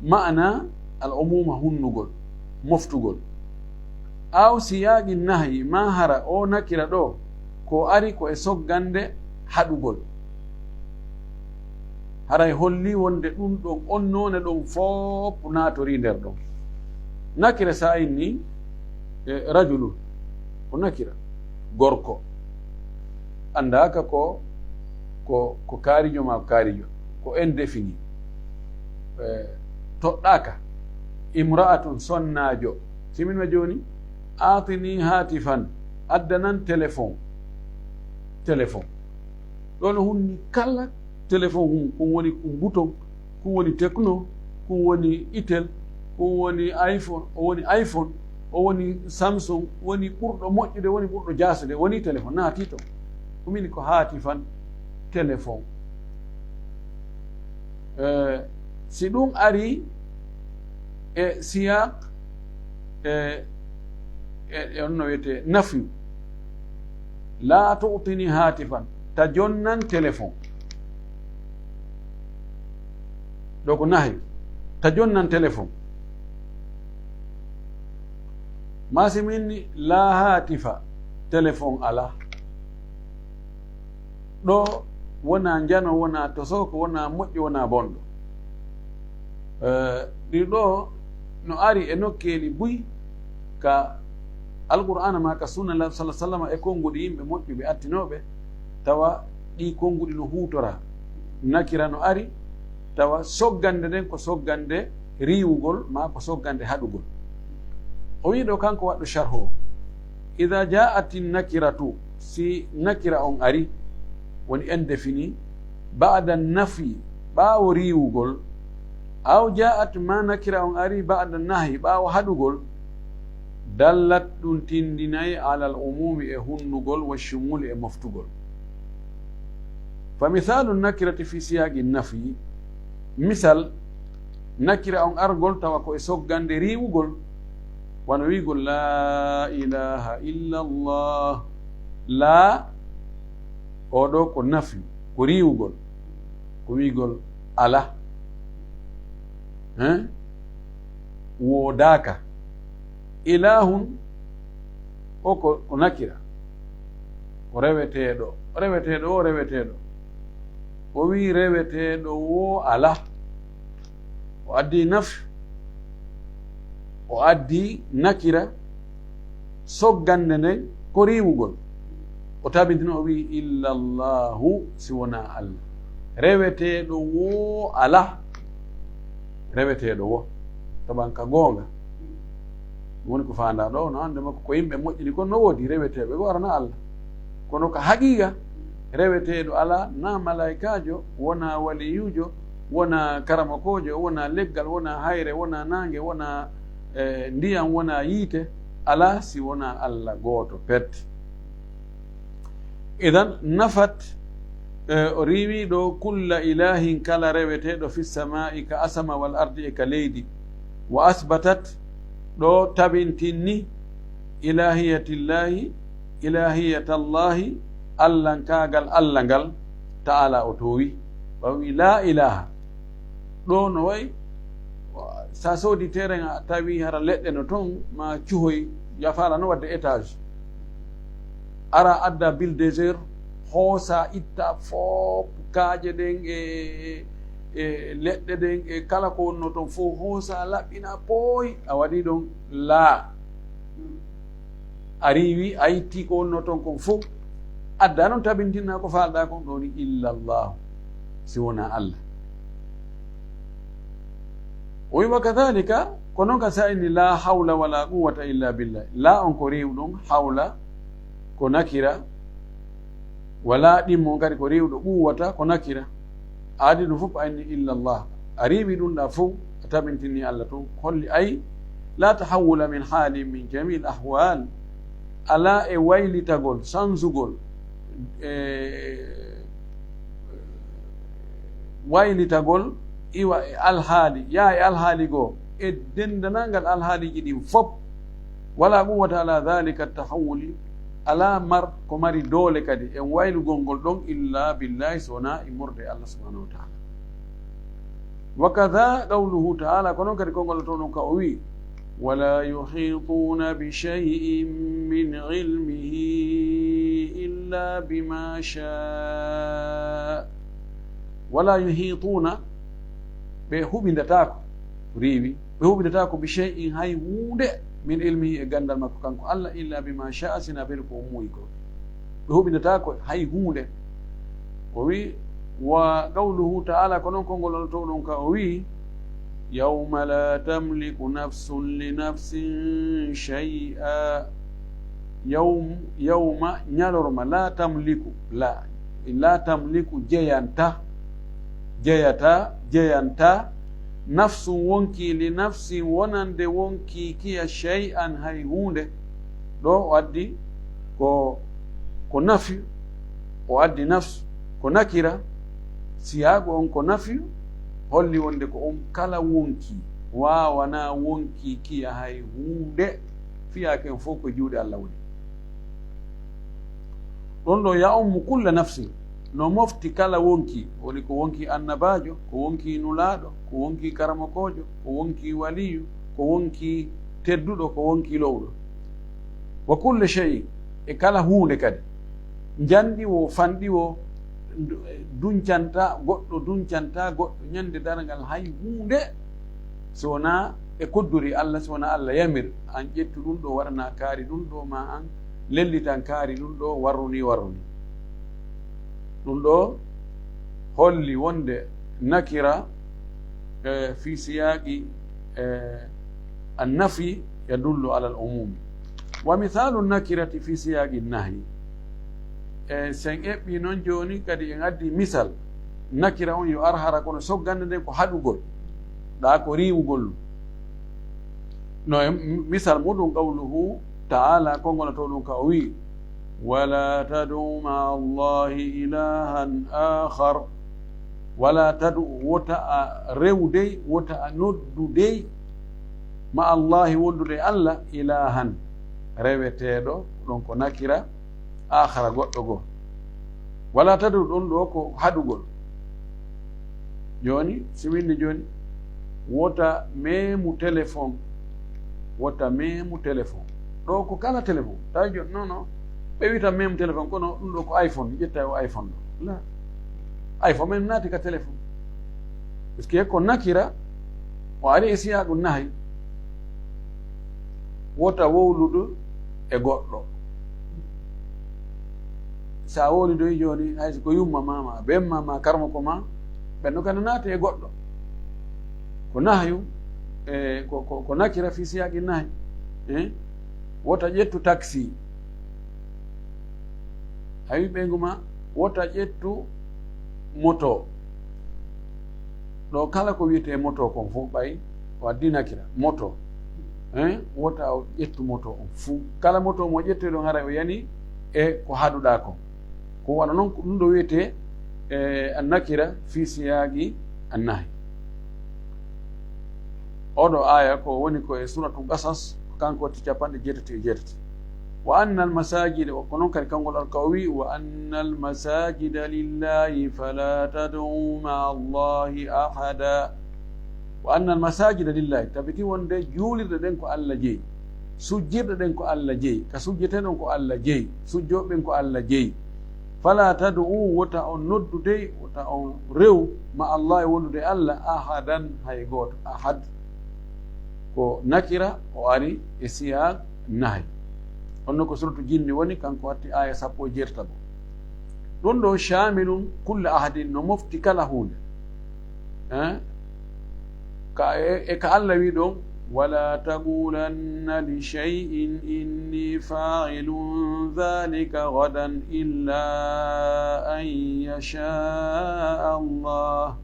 ma'ana al umuma, hunnugol, moftugol. Aw siyaqi nahyi, maa hara o nakira ɗo ko ari ko e soggande haɗugol. Haray holli wonde ɗum ɗon, on noone ɗon fof naatorii nder ɗon. Nakira sa inni, e, rajulun, ko nakira, gorko. Anndaaka ko, ko, ko kaarijo maa ko kaarijo, ko indéfini. E, toɗɗaaka. Imra'atun, sonnaajo. Si min ma jooni, "Aatini haatifan," addanan téléphone. Téléphone. Ɗo no hunni kala téléphone hum, ɗum woni ɗum bouton, ɗum woni Tecno, ɗum woni Itel, ɗum woni iPhone, o woni iPhone, o woni Samsung, woni ɓurɗo moƴƴude, woni ɓurɗo jaasude, woni téléphone, naati toon. Ɗum woni ko haatifan, téléphone. Eh, si ɗum ari e siyaq, e, e, e on no wiyetee nafyu, Laa tu'tini haatifan, ta jonnan telefon. Ɗo ko nahi, ta jonnan telefon. Maa si min ni laa haatifa, telefon alaa. Ɗo wonaa njano, wonaa tosoko, wonaa moƴƴo, wonaa bonɗo. Eh, ɗi ɗo no ari e nokkeeli buy ka Alqur'aana maa ka sunna Laahi sallallaahu alayhi wa sallam e konnguɗi yimɓe moƴƴuɓe attinooɓe, tawa ɗi konnguɗi no huutora. Nakira no ari, tawa soggande nden ko soggande riiwugol maa ko soggande haɗugol. O wii ɗo kanko waɗɗo sharhu o, "Idha ja'ati nakiratu", si nakira on ari, woni indéfini, "ba'da nafi", ɓaawo riiwugol, "aw ja'at", maa nakira on ari, "ba'da nahi", ɓaawo haɗugol, "dallat", ɗum tindinay, "alal umumi", e hunnugol, "wa shumuli", e moftugol. "Fa misalu nakirati fi siyaqi nafi", misal nakira on argol tawa ko e soggande riiwugol, wano wiigol, "Laa ilaaha illa Allah." Laa, o ɗo ko nafi, ko riiwugol, ko wiigol alaa. Hein? Woodaaka. Ilaahun, o ko, ko nakira, ko reweteeɗo. Reweteeɗo o, reweteeɗo. O wii reweteeɗo o alaa. O addi nafi, o addi nakira, soggande nden ko riiwugol. O tabintino, o wii, "Illa Allahu", si wonaa Allah. Reweteeɗo woo alaa. Reweteeɗo woo. Taban ka goonga. Ɗum woni ko faandaa ɗo, no hannde makko ko yimɓe moƴƴini kon no woodi, reweteeɓe goo arana Allah. Kono ka haqiiqa, reweteeɗo alaa, na malaa'ikaajo, wonaa waliyuujo, wonaa karamokoojo, wonaa leggal, wonaa hayre, wonaa naange, wonaa, eh, ndiyam, wonaa yiite, alaa si wonaa Allah gooto pet. Idan nafat, eh, o riiwi ɗo kulla ilaahin, kala reweteeɗo, fi samaa'i, ka asama, wal ardi, e ka leydi. Wa asbatat, ɗo tabintinni, ilaahiyatillahi, ilaahiyatallahi, allankaagal Allah ngal, ta'ala, o toowi. Ɓawi laa ilaaha. Ɗo no wayi, sa soodi terrain a tawi hara leɗɗe no ton, ma cuhoy, ya faala no wadde étage. Ara adda bulldozer, hoosa, itta fof kaaƴe ɗen e, e, e leɗɗe ɗen e kala ko wonno ton fof, hoosa, laɓɓina, pooy, a waɗi ɗon laa. A riiwi, a itti ko wonno ton kon fof. Adda non tabintinna ko faalɗa kon ɗoni illa Allahu, si wonaa Allah. O wi, "Wa kadhalika", ko non ka sa inni, "La hawla wala quwwata illa billah." La on ko riiwɗum, hawla ko nakira, wala ɗimmo on kadi ko riiwɗo, quwwata ko nakira. A addi ɗum fof, a inni illa Allah. A riiwi ɗum ɗa fof, a tabintini Allah tun. Holli ay, la tahawwula min hali min jamil ahwal. Alaa e waylitagol, sanzugol, e waylitagol iwa e alhaali, yaa e alhaali goo, e denndanangal alhaaliji ɗin fof. Wala quwwata ala dhalika tahawwuli, alaa mar ko mari doole kadi e waylugol ngol ɗon illa billahi, so wonaa immorde e Allah subhanahu wa ta'ala. Wa kadha qawluhu ta'ala, ko non kadi konngol to ɗon ka o wi, "Wala yuhituna bi shay'in min ilmihi illa bima sha." Wala yuhituna, ɓe huɓindataako, riiwi, ɓe huɓindataako bi shay'in, hay huunde, min ilmihi, e ganndal makko kanko Allah, illa bima sha, sina bel ko o muuyi ko. Ɓe huɓindataako hay huunde. O wi, wa qawluhu ta'ala, ko non konngol Allah to ɗon ka o wi, "Yawma la tamliku nafsun li nafsin shay'a." Yawm-, yawma, ñalorma, la tamliku, la, la tamliku, jeyanta, jeyata, jeyanta, nafsun, wonkii, li nafsin, wonande wonkii kiya, shay'an, hay huunde. Ɗo o addi ko, ko nafyu, o addi nafsu ko nakira, siyaago on ko nafyu, holli wonde ko on kala wonkii, waawanaa wonkii kiya hay huunde, fiyaake on fof ko juuɗe Allah woni. Ɗon ɗo ya ummu kulla nafsin, no mofti kala wonki, woni ko wonki annabaajo, ko wonki nulaaɗo, ko wonki karamokoojo, ko wonki waliyu, ko wonki tedduɗo, ko wonki lowɗo. Wa kulle shay'in, e kala huunde kadi. Njanɗi wo, fanɗi wo, ndu-, duncanta, goɗɗo duncanta, goɗɗo ñande darngal hay huunde, so wonaa e kodduri Allah, so wonaa Allah yamir, an ƴettu ɗum ɗo, waɗana kaari ɗum ɗo, ma an lellitan kaari ɗum ɗo, warru ni, warru ni. Ɗum ɗo holli wonde nakira, eh, fi siyaaqi, eh, annafi yadullu ala al umumi. Wa mithalu nakirati fi siyaaqi nahyi. E sen eɓɓi noon jooni kadi en addi misal. Nakira on yo ar hara kono soggande nden ko haɗugol. Ɗa ko riiwugol ɗum. No e m-, misal muɗum qawluhu ta'ala, konngol to ɗum ka o wi, "Wala tad'u ma'a Allahi ilahan akhar." Wala tad'u, wota a rew dey, wota a noddu dey, ma'a Allahi wondude e Allah, ilahan, reweteeɗo, ɗon ko nakira, akhara goɗɗo goo. Wala tad'u ɗon ɗo ko haɗugol. Jooni, si winndi jooni, wota meemu téléphone, wota meemu téléphone. Ɗo ko kala téléphone. Tawi jooni, non, non, ɓe wita meemu téléphone, kono ɗum ɗo ko iPhone, ƴetta o iPhone ɗo. La. iPhone men naati ka téléphone. Parce que ko nakira, o ari e siyaaqu nahi. Wota wowludu e goɗɗo. Sa wowlidoyi jooni, hay so ko yumma ma, ma bemma ma, karmoko ma, ɓen ɗo kana naati e goɗɗo. Ko nahyu, e, ko, ko, ko nakira fi siyaaqi nahyi. Eh? Wota ƴettu taxi. A wi ɓeyngu ma, wota ƴettu moto. Ɗo kala ko wiyetee moto kon fof ɓay, o addi nakira. Moto. Eh? Wota o ƴettu moto on fuu. Kala moto mo ƴettoy ɗon, haray o yani e ko haɗuɗaa kon. Ko wano non, ko ɗum ɗo wiyetee, eh, an nakira fi siyaaqi an nahyi. Oɗo aya ko woni ko e suratu Qasas, kanko watti capanɗe jeetati e jeetati. "Wa annal masajida," ko non kadi kanngol Alka o wi, "Wa annal masajida lillahi fala tad'u ma'a Allahi ahada." "Wa annal masajida lillahi," tabiti wonde juulirɗe ɗen ko Allah jeyi, sujjirɗe ɗen ko Allah jeyi, ka sujjeteɗon ko Allah jeyi, sujjooɓe ɓen ko Allah jeyi. "Fala tad'u," wota on noddu dey, wota on rew, "ma'a Allahi," wondude Allah, "ahadan," hay gooto. Ahad ko nakira, o ari e siyaaq nahi. Onno ko suratu Jinni woni, kanko watti aya sappo e jeetati. Ɗum ɗo shamilun kulla ahadin, no mofti kala huunde. Eh? Ka, e, e ka Allah wi ɗon, "Wala taqulanna li shay'in inni fa'ilun dhalika ghadan illa an yasha Allah."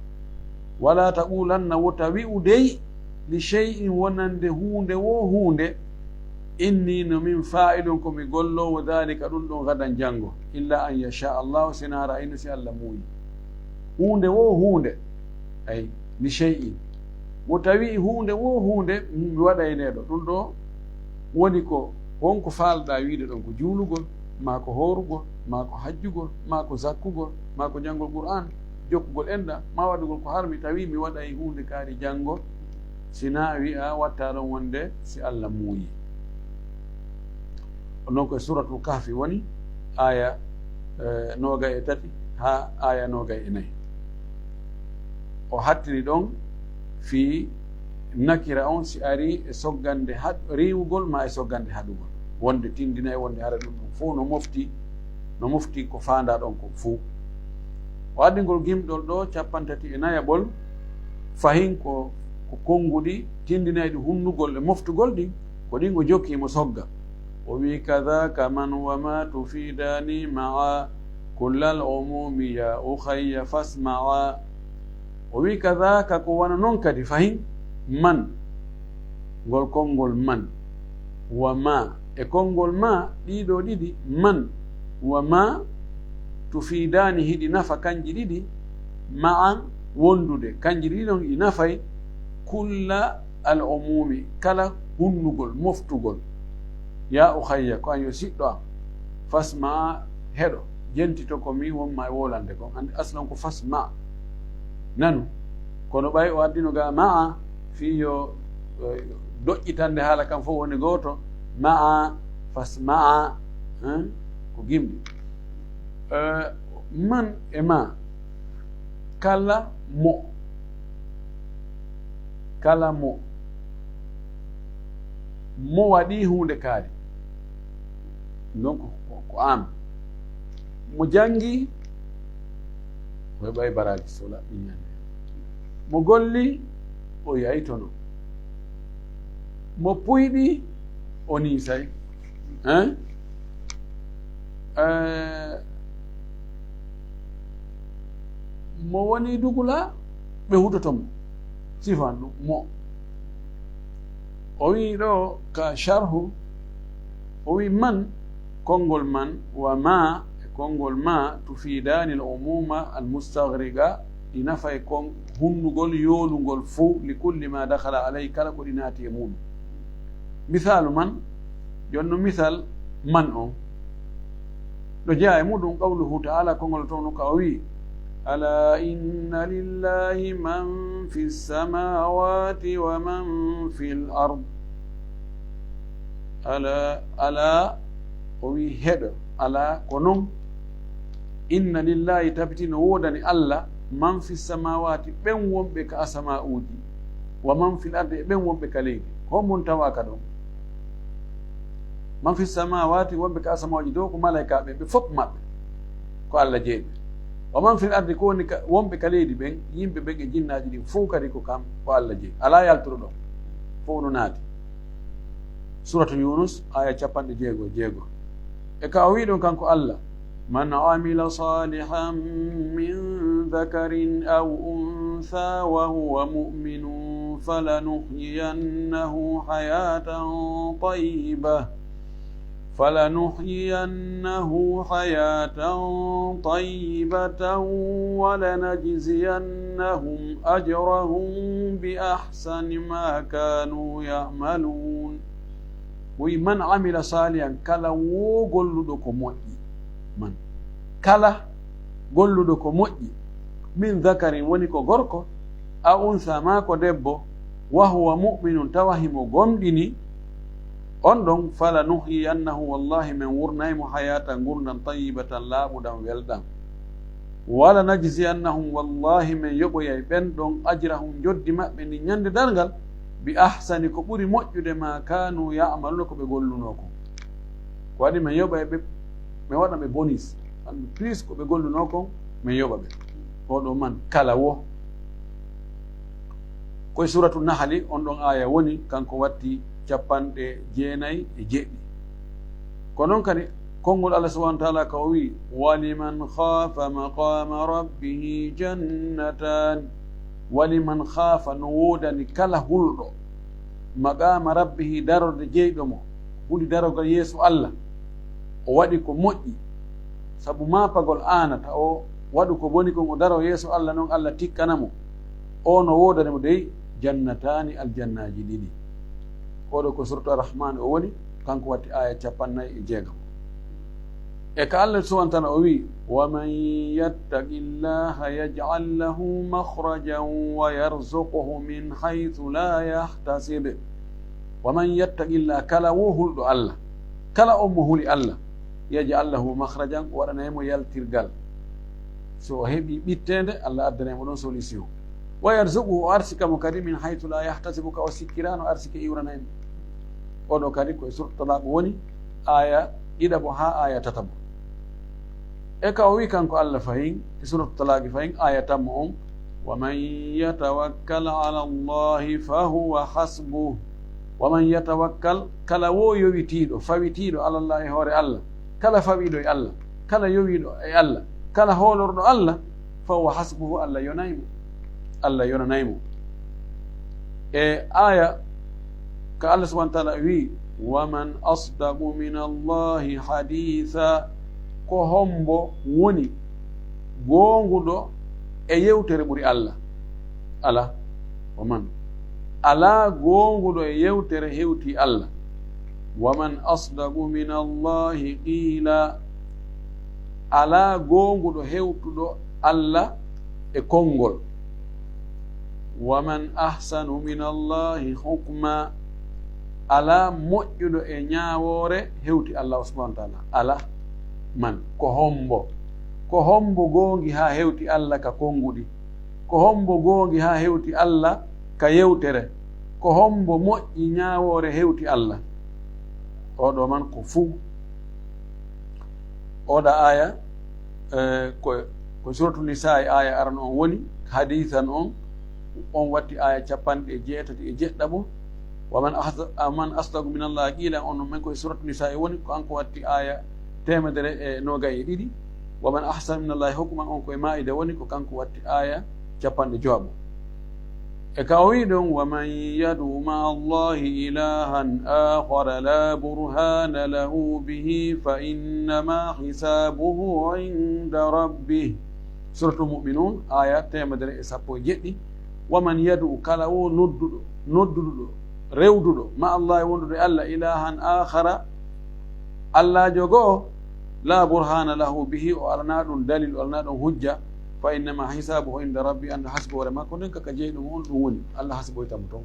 "Wala taqulanna," wota wi'u dey, "li shay'in," wonande huunde wo huunde, "inni," no min, "fa'ilun," ko mi golloowo, "dhalika," ɗum ɗon, "ghadan," janngo, "illa an yasha Allah," si na hara ino si Allah muuyi. Huunde wo huunde, ay, "li shay'in." Wota wi'i huunde wo huunde, mi waɗay nde ɗo. Ɗum ɗo woni ko, won ko faalɗaa wiide ɗon, ko juulugol, maa ko hoorugol, maa ko hajjugol, maa ko zakkugol, maa ko janngol Qur'aan, jokkugol enɗam, maa waɗugol ko harmi, tawi mi waɗay huunde kaari janngo, si na wi'a watta ɗon wonde si Allah muuyi. Ɗum ɗon ko e Suratul Kahfi woni, aya, eh, noogay e tati haa aya noogay e nayi. O hattiri ɗon fii nakira on si ari e soggande haɗ-, riiwugol maa e soggande haɗugol. Wonde tindinay wonde hara ɗum ɗon fow no mofti, no mofti ko faandaa ɗon kon fow. O addi ngol gimɗol ɗo cappanɗe tati e nayaɓol, fahin ko, ko konnguɗi tindinayɗi hunnugol e moftugol ɗin, ko ɗin o jokki mo sogga. O wi, "Kadhaka man wa ma tufidani ma'a kullal umumi ya ukhayya fasma'a." O wi, "Kadhaka," ko wano non kadi fahin, "man," ngol konngol "man," "wa ma," e konngol "ma," ɗiɗo ɗiɗi, "man," "wa ma," tufidani hiɗi nafa kanji ɗiɗi, "ma'an," wondude, kanji ɗiɗi ɗon ɗi nafay, "kulla al umumi," kala hunnugol, moftugol. "Ya ukhayya," ko an yo siɗɗo am, "fasma'a," heɗo. jentito ko mi wonma e wolande kon. Anndi aslan ko fasma, nanu. Kono ɓay o addino ga ma'a, fii yo, eh, doƴƴitande haala kan fof woni gooto, ma'a, fasma'a, hein, ko gimɗi. Eh, man e ma, kala mo, kala mo, mo waɗi huunde kaari. Donc, ko, ko am. Mo janngi, o heɓay baraaji so laɓɓi ñande. Mo golli, o yaytono. Mo puyɗi, o niisay. Hein? Eh, mo woni dugula, ɓe hutoto mo. Sifan ɗum, mo. O wi'i ɗo ka sharhu, o wi'i man, konngol man, wa ma, e konngol ma, tufidani al umuma al mustaghriqa, ɗi nafay kon hunnugol yoolungol fow, li kulli ma dakhala alayhi, kala ko ɗi naati e muɗum. Misaalu man, jonno misal man on. Ɗo jeyaa e muɗum qawluhu ta'ala, konngol toon ka o wi'i, ألا إن لله من في السماوات ومن في الأرض. Ala, ala, o wi'i heɗo, ala, ko non. Inna lillahi, tabiti no woodani Allah, man fi samawati, ɓen wonɓe ka asama'uuji, wa man fil ardi, e ɓen wonɓe ka leydi. Ko mun tawaaka ɗon? Man fi samawati, wonɓe ka asama'uuji dow, ko malaykaaɓe, ɓe fof maɓɓe ko Allah jeyi ɓe. Wa man fil ardi, ko woni ka, wonɓe ka leydi ɓen, yimɓe ɓen e jinnaaji ɗin fof kadi ko kam, ko Allah jeyi. Alaa yaltoro ɗon, fof no naati. Suratu Yunus, aya capanɗe jeego e jeego. E ka o wi'i ɗon kanko Allah, من عمل صالحا من ذكر أو أنثى وهو مؤمن فلنحيينه حياة طيبة، فلنحيينه حياة طيبة ولنجزينهم أجرهم بأحسن ما كانوا يعملون. Wi, من عمل صالحا, kala wo golluɗo ko moƴƴi. Man, kala golluɗo ko moƴƴi, من ذكر, woni ko gorko, أو أنثى, maa ko debbo, وهو مؤمن, tawa himo gomɗini, on ɗon, فلنحيينه, wallahi men wurnay mo, حياة, ngurndan, طيبة, laaɓuɗan, welɗan. ولنجزينهم, wallahi men yoɓoyay ɓen ɗon, أجرهم, njoddi maɓɓe ndin ñande darngal, بأحسن, ko ɓuri moƴƴude, ما كانوا يعملون, ko ɓe gollunoo kon. Ko waɗi men yoɓay ɓe, men waɗa ɓe bonus, plus ko ɓe gollunoo kon, men yoɓa ɓe. Oɗo man kala wo. Koye Suratu Nahli, on ɗon aya woni, kanko watti capanɗe jeenay e jeɗɗi. Ko non kadi, konngol Allah subhanahu wa ta'ala ka o wi'i, ولمن خاف مقام ربه جنتان. ولمن خاف, no woodani kala hulɗo, مقام ربه, darorde jeyɗo mo, huɗi darogol yeeso Allah, o waɗi ko moƴƴi, sabu maapagol aanata o waɗu ko boni kon, o daro yeeso Allah, non Allah tikkana mo, o no woodani mo dey jannataani, aljannaaji ɗiɗi. Oɗo ko Suratu Ar-Rahman o woni, kanko watti aya capannay e jeegom. E ka Allah subhanahu wa ta'ala o wi'i, ومن يتق الله يجعل له مخرجا ويرزقه من حيث لا يحتسب. ومن يتق الله, kala wo hulɗo Allah, kala on mo huli Allah, يجعل له مخرجا, o waɗanay mo yaltirgal. So o heɓi ɓitteende, Allah addanay mo ɗon solution. ويرزقه, o arsika mo kadi, من حيث لا يحتسب, ka o sikkiraano arsike iwranay mo. Oɗo kadi ko e Suratu Talaq woni, aya ɗiɗaɓo haa aya tataɓo. E ka o wi'i kanko Allah fahin, e Suratu Talaq fahin, aya tammo on, ومن يتوكل على الله فهو حسبه. ومن يتوكل, kala wo yowitiiɗo, fawitiiɗo, على الله, e hoore Allah, kala fawiiɗo e Allah, kala yowiiɗo e Allah, kala hoolorɗo Allah, فهو حسبه, Allah yonay mo. Allah yonanay mo. E aya ka Allah subhanahu wa ta'ala wi'i, ومن أصدق من الله حديثا. Ko hombo woni goonguɗo e yewtere ɓuri Allah? Alaa. Wa man? Alaa goonguɗo e yewtere hewti Allah. ومن أصدق من الله قيلا. Alaa goonguɗo hewtuɗo Alla e konngol. Wa man ahsanu min Allahi hukma. Alaa moƴƴuɗo e ñaawoore hewti Alla subhanahu wa taala. Alaa. Man, ko hombo? Ko hombo goongi haa hewti Alla ka konnguɗi? Ko hombo goongi haa hewti Alla ka yewtere? Ko hombo moƴƴi ñaawoore hewti Alla? Oɗo man ko fuu. Oɗa aya, eh, ko, ko Suratu Nisa'i aya arano on woni, hadisan on, on watti aya capanɗe jeetati e jeɗɗaɓo. Wa man ahsa-, man asdaqu min Allahi qila, on men koye Suratu Nisa'i woni, ko kanko watti aya teemedere e noogay e ɗiɗi. Wa man ahsanu min Allahi hukman, on koye Ma'ida woni, ko kanko watti aya capanɗe jowaɓo. E ka o wi ɗon, wa man yadu ma'a Allahi ilahan akhara la burhana lahu bihi fa innama hisabuhu inda rabbih. Suratul Mu'minun, aya teemedere e sappo e jeɗɗi. Wa man yadu, kala wo nodduɗo, nodduɗo, rewduɗo, ma'a Allahi, wonduɗo e Alla, ilahan akhara, Allaajo goo, la burhana lahu bihi, o alana ɗum dalil, o alana ɗum hujja, fa innama hisabuhu inda rabbi, annda hasboore makko nden ka, ka jeyi ɗum on ɗum woni, Alla hasboyta mo ton.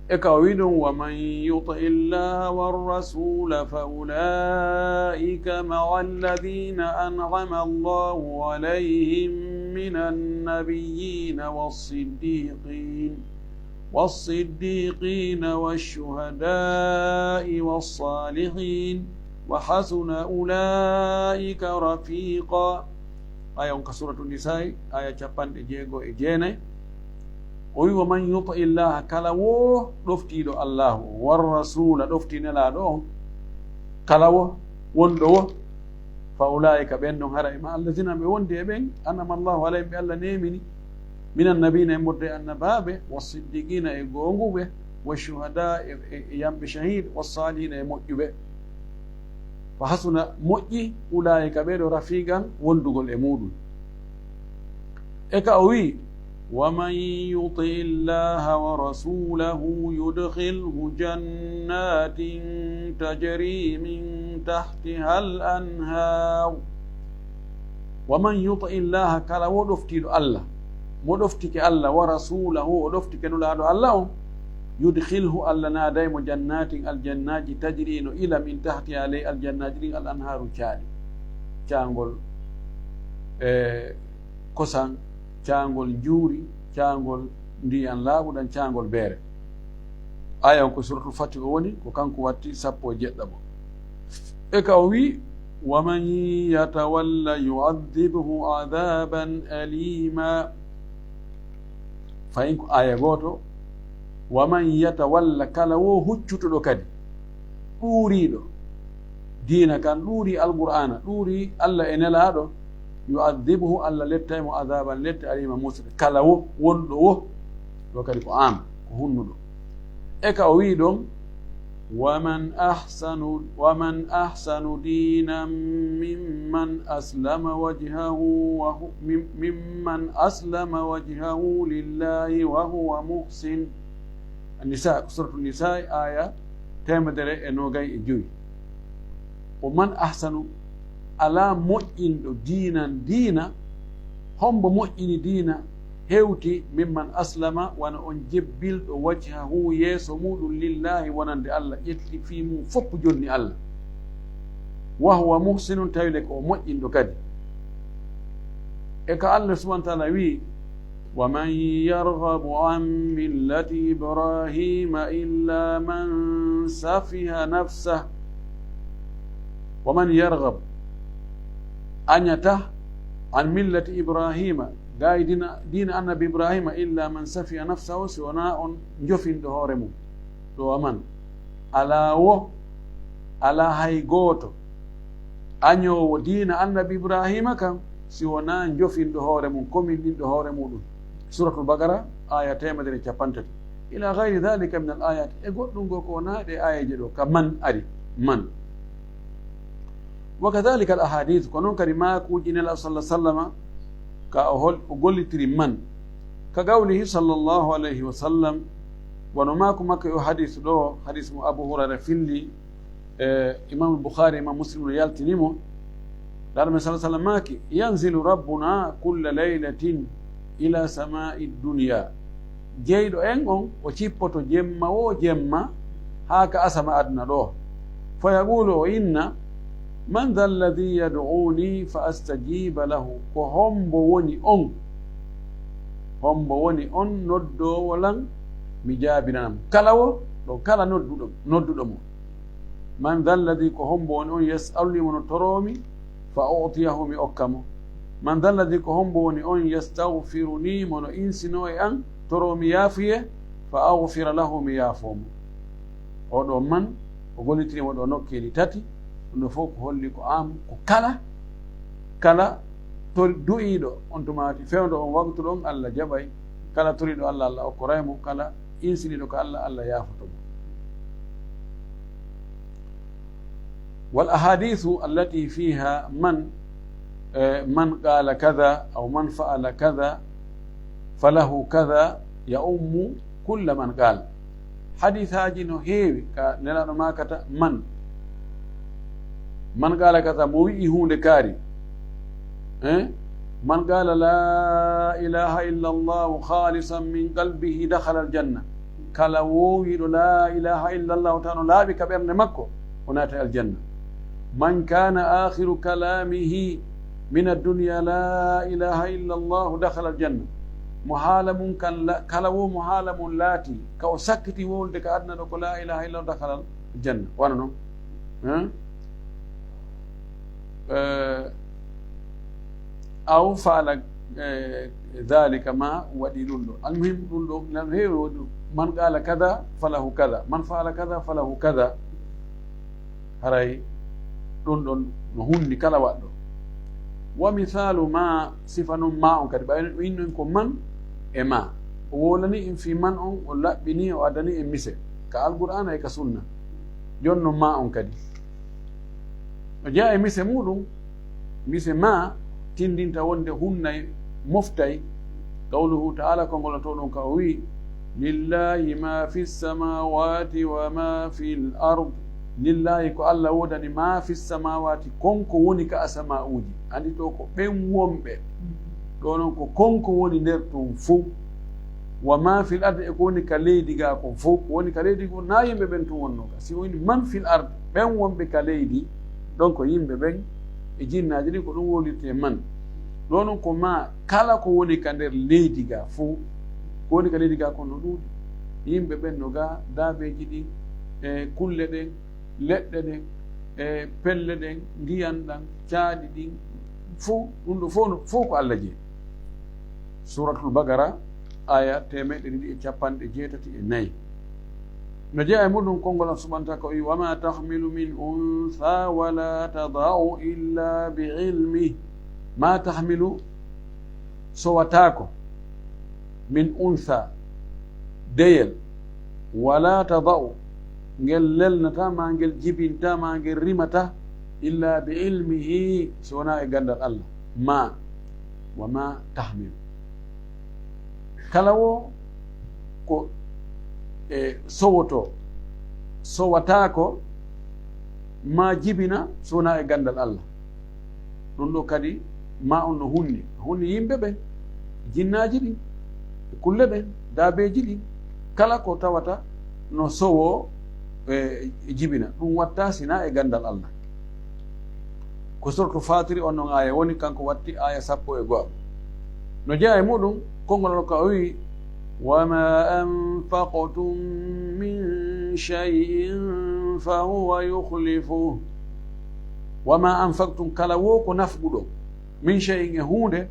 E ka o wi ɗum, wa man yuti illaha wa rasula fa ulaika ma'a alladhina an'ama Allahu alayhim minan nabiyyina was siddiqin. والصديقين والشهداء والصالحين وحسن أولئك رفيقا. Aya on ka Suratu Nisa'i, aya capanɗe jeego e jeenay. O wi, wa man yuti illaha, kala wo ɗoftiiɗo Allahu, war rasula, ɗofti nelaaɗo on, kala wo, wonɗo wo, fa ulaika, ɓen ɗon hara e ma allazina, ɓe wondi e ɓen, an'ama Allahu alayhim, ɓe Alla neemini, minan nabiyina, e murde annabaaɓe, wa siddiqina, e goonguɓe, wa shuhada, e, e, e yamɓe shahid, wa salihina, e moƴƴuɓe. Fa hasuna, moƴƴi, ulaika, ɓee ɗo, rafiqan, wondugol e muɗum. E ka o wi, wa man yuti illaha wa rasulahu yudkhilhu jannatin tajri min tahtiha al anhar. Wa man yuti illaha, kala wo ɗoftiiɗo Alla, mo ɗoftike Alla, wa rasulahu, o ɗoftike Nulaaɗo Alla on, yudkhilhu, Alla naaday mo jannatin, aljannaaji, tajri, no ila, min tahtiha, ley aljannaaji ɗin, al anharu, caaɗi, caangol, e, kosan, caangol njuuri, caangol ndiyan laaɓuɗan, caangol beere. Aya on ko Suratul Fatih o woni, ko kanko watti sappo e jeɗɗaɓo. E ka o wi, wa man yatawalla yu'adhibhu adhaban alima. Fayin ko aya gooto, wa man yatawalla, kala wo huccutuɗo kadi, ɗuuriiɗo diina kan, ɗuuri Alqur'aana, ɗuuri Alla e Nelaaɗo, yu'adhibhu, Alla lettay mo adhaban lette, alima, muusde. Kala wo, wonɗo wo, ɗo kadi ko am, ko hunnuɗo. E ka o wi ɗon, wa man ahsanu, wa man ahsanu diinan mimman aslama wajhahu wa hu-, mim-, mimman aslama wajhahu lillahi wa huwa muhsin. An-Nisa, Suratu Nisa, aya teemedere e noogay e jowi. O man ahsanu, alaa moƴƴinɗo diinan diina, hombo moƴƴini diina, hewti mimman aslama, wano on jebbilɗo wajhahu, yeeso muɗum, lillahi, wonande Alla, ƴetti fii mum fof jonni Alla. Wa huwa muhsinun, tawi le ko o moƴƴinɗo kadi. E ka Alla subhanahu wa ta'ala wi, wa man yarghabu an millati Ibrahima illa man safiha nafsah. Wa man yarghab, añata, an millati Ibrahima, gaay diina, diina annabi Ibrahima, illa man safiha nafsahu, si wonaa on jofinɗo hoore mum. Ɗo man, alaa wo, alaa hay gooto añoowo diina annabi Ibrahima kan, si wonaa jofinɗo hoore mum, kominɗinɗo hoore muɗum. Suratul Baqara, aya teemedere e cappanɗe tati. Ila ghayri dhalika min al ayat, e goɗɗum goo ko wonaa ɗe aayeeje ɗo, ka man ari, man. Wa kadhalika al ahadith, ko noon kadi maakuuji Nelaaɗo sallallahu alaihi wasallama, ka o hol-, o gollitiri man. Ka qawlihi sallallahu alaihi wasallam, wano maaku makko e o hadis ɗo, hadis mo Abu Hurayra fillii, e Imam Bukhari, Imam Muslim no yaltini mo. Laara men sala sallam maaki, yanzilu rabbuna kulla laylatin ila samai dunya. Jeyɗo en on, o cippoto jemma wo jemma haa ka asama aduna ɗo. Fa yaqulu, o inna, man dha alladhi yad'uni fa astajiba lahu. Ko hombo woni on? Hombo woni on noddoowo lan, mi jaabinanam? Kala wo ɗo, kala nodduɗo, nodduɗo mo. Man dha alladhi, ko hombo woni on, yas'aluni, mo no toroomi, fa u'tiyahu, mi okka mo? Man dha alladhi, ko hombo woni on, yastaghfiruni, mo no insinoo e an, toroo mi yaafuye, fa aghfira lahu, mi yaafoo mo? Oo ɗoo man, o gollitiri mo ɗoo nokkeeli tati, ɗum ɗoo fof ko holli ko am, ko kala, kala tor-, du'iiɗo on tumaati fewndo on waqtu ɗon, Allah jaɓay. Kala toriiɗo Allah, Allah okkoray mo. Kala insiniiɗo ka Allah, Allah yaafoto mo. Wal ahadithu allati fiha man, eh, man qala kadha aw man fa'ala kadha falahu kadha ya'ummu kulla man qala. Hadisaaji no heewi ka Nelaaɗo maakata man. Man qala kadha, mo wi'i huunde kaari. Eh? Man qala la ilaha illa Allah khalisan min qalbihi dakhala al janna. Kala woowiiɗo la ilaha illa Allah tan no laaɓi ka ɓernde makko, o naata aljanna. Man kana akhiru kalamihi min ad-dunya la ilaha illa Allah dakhala al janna. Mo haala mun kan la-, kala wo mo haala mun laati, ka o sakkiti wolde ka aduna ɗo ko la ilaha illa Allah dakhala al janna. Wano non. Eh? Eh, aw fa'ala, eh, dhalika, ma waɗi ɗum ɗo. Almuhim, ɗum ɗo, nan heewi woodi, man qala kadha falahu kadha, man fa'ala kadha falahu kadha. Haray ɗum ɗon no hunni kala waɗɗo. Wa misalu ma, sifa non ma on kadi, ɓay o innon ko man e ma. O wolani en fii man on, o laɓɓini, o addani en mise ka Alqur'aana e ka Sunna. Jon non ma on kadi. No jeyaa e mise muuɗum, mise ma tindinta wonde hunnay, moftay. Qawluhu ta'ala, ko ngol to ɗon ka o wi'i, lillahi ma fi samawati wa ma fil ard. Lillahi, ko Allah woodani, ma fi samawati, kon ko woni ka asama'uuji. Andi to ko ɓen wonɓe. Ɗo non ko kon ko woni nder tun fow. Wa ma fil ard, e ko woni ka leydi ga kon fow. Ko woni ka leydi kon na yimɓe ɓen tun wonno ka. Si woni man fil ard, ɓen wonɓe ka leydi, ɗon ko yimɓe ɓen e jinnaaji ɗin, ko ɗum wowlirtee man. Ɗo non ko ma kala ko woni ka nder leydi ga fow. Ko woni ka leydi ga kon no ɗuuɗi. Yimɓe ɓen no ga, daabeeji ɗin, e kulle ɗen, leɗɗe ɗen, e pelle ɗen, ndiyan ɗan, caaɗi ɗin, fow, ɗum ɗo fow no, fow ko Allah jeyi. Suratul Baqara, aya teemeɗɗe ɗiɗi e capanɗe jeetati e nayi. No jeyaa e muɗum konngol Allah subhanahu wa ta'ala ko wi, "Wa ma tahmilu min untha wa la tada'u illa bi ilmi." Ma tahmilu, sowataako, min untha, deyel, wa la tada'u, ngel lelnata, ma ngel jibinta, ma ngel rimata, illa bi ilmihi, so wonaa e ganndal Allah. Ma, wa ma tahmilu. Kala wo ko e sowoto, sowataako, ma jibina, so wonaa e ganndal Allah. Ɗum ɗo kadi, ma on no hunni. Hunni yimɓe ɓen, jinnaaji ɗin, kulle ɗen, daabeeji ɗin, kala ko tawata no sowo, e, jibina. Ɗum watta sina e ganndal Allah. Ko suratu Fatiri on non aya woni, kanko watti aya sappo e go'o. No jeyaa e muɗum, konngol Allah ka o wi, "Wa ma anfaqtum min shay'in fa huwa yukhlifuh." Wa ma anfaqtum, kala wo ko nafquɗon, min shay'in, e huunde,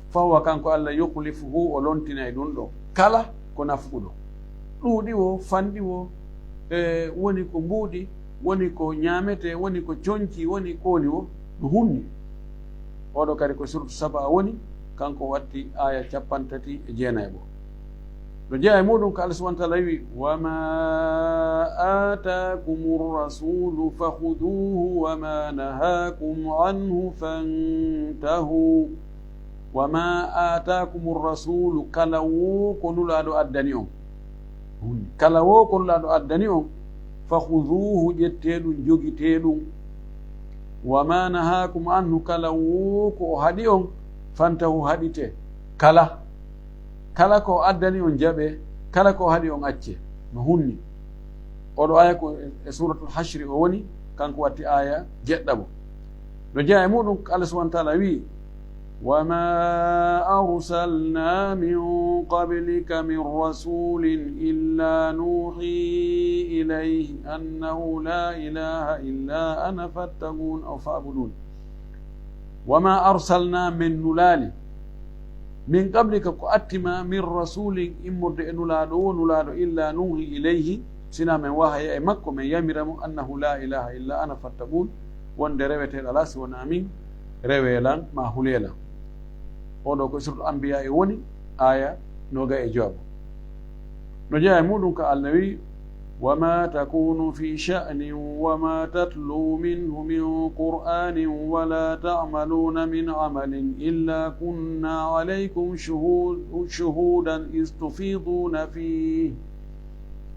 fa huwa, kanko Allah, yukhlifuhu, o lontinay ɗum ɗon. Kala ko nafquɗon, ɗuuɗi wo, fanɗi wo, e woni ko mbuuɗi, woni ko ñaametee, woni ko conci, woni ko woni wo, no hunni. Oɗo kadi ko suratu Saba woni, kanko watti aya cappanɗe tati e jeenayi. No jeyaa e muɗum ko Allah subhanahu wa ta'ala wi, "Wa ma atakumur rasulu fakhuduhu wa ma nahakum anhu fantahu." "Wa ma atakumur rasulu," kala wo ko Nulaaɗo addani on. Kala wo ko Nulaaɗo addani on, "fakhuduhu," ƴettee ɗum, jogitee ɗum. Wa ma nahakum anhu, kala wo ko o haɗi on, fantahu, haɗite. Kala, kala ko o addani on jaɓe, kala ko o haɗi on acce. No hunni. Oɗo aya ko e, e Suratul Hashri o woni, kanko watti aya jeɗɗaɓo. No jeya e muɗum, Allah subhanahu wa ta'ala wi, wa ma arsalna min qablika min rasulin illa nuhi ilayhi annahu la ilaha illa ana fattaqun aw fa'budun. Wa ma arsalna, min nulaali, min qablika, ko atti ma, min rasulin, immorde e nulaaɗo wo, nulaaɗo, illa nuhi ilayhi, sina men wahaya e makko, men yamira mo, annahu la ilaha illa ana fattaqun, wonde reweteeɗo alaa si wonaa min, rewee lan, ma hulee lan. Oɗo ko Suratul Anbiya e woni, aya noga e jowaɓo. No jeya e muɗum ka Allah wi, wa ma takunu fi sha'nin wa ma tatlu minhu min qur'anin wa la ta'maluna min amalin illa kunna alaykum shuhud-, shuhudan is tufiduna fih.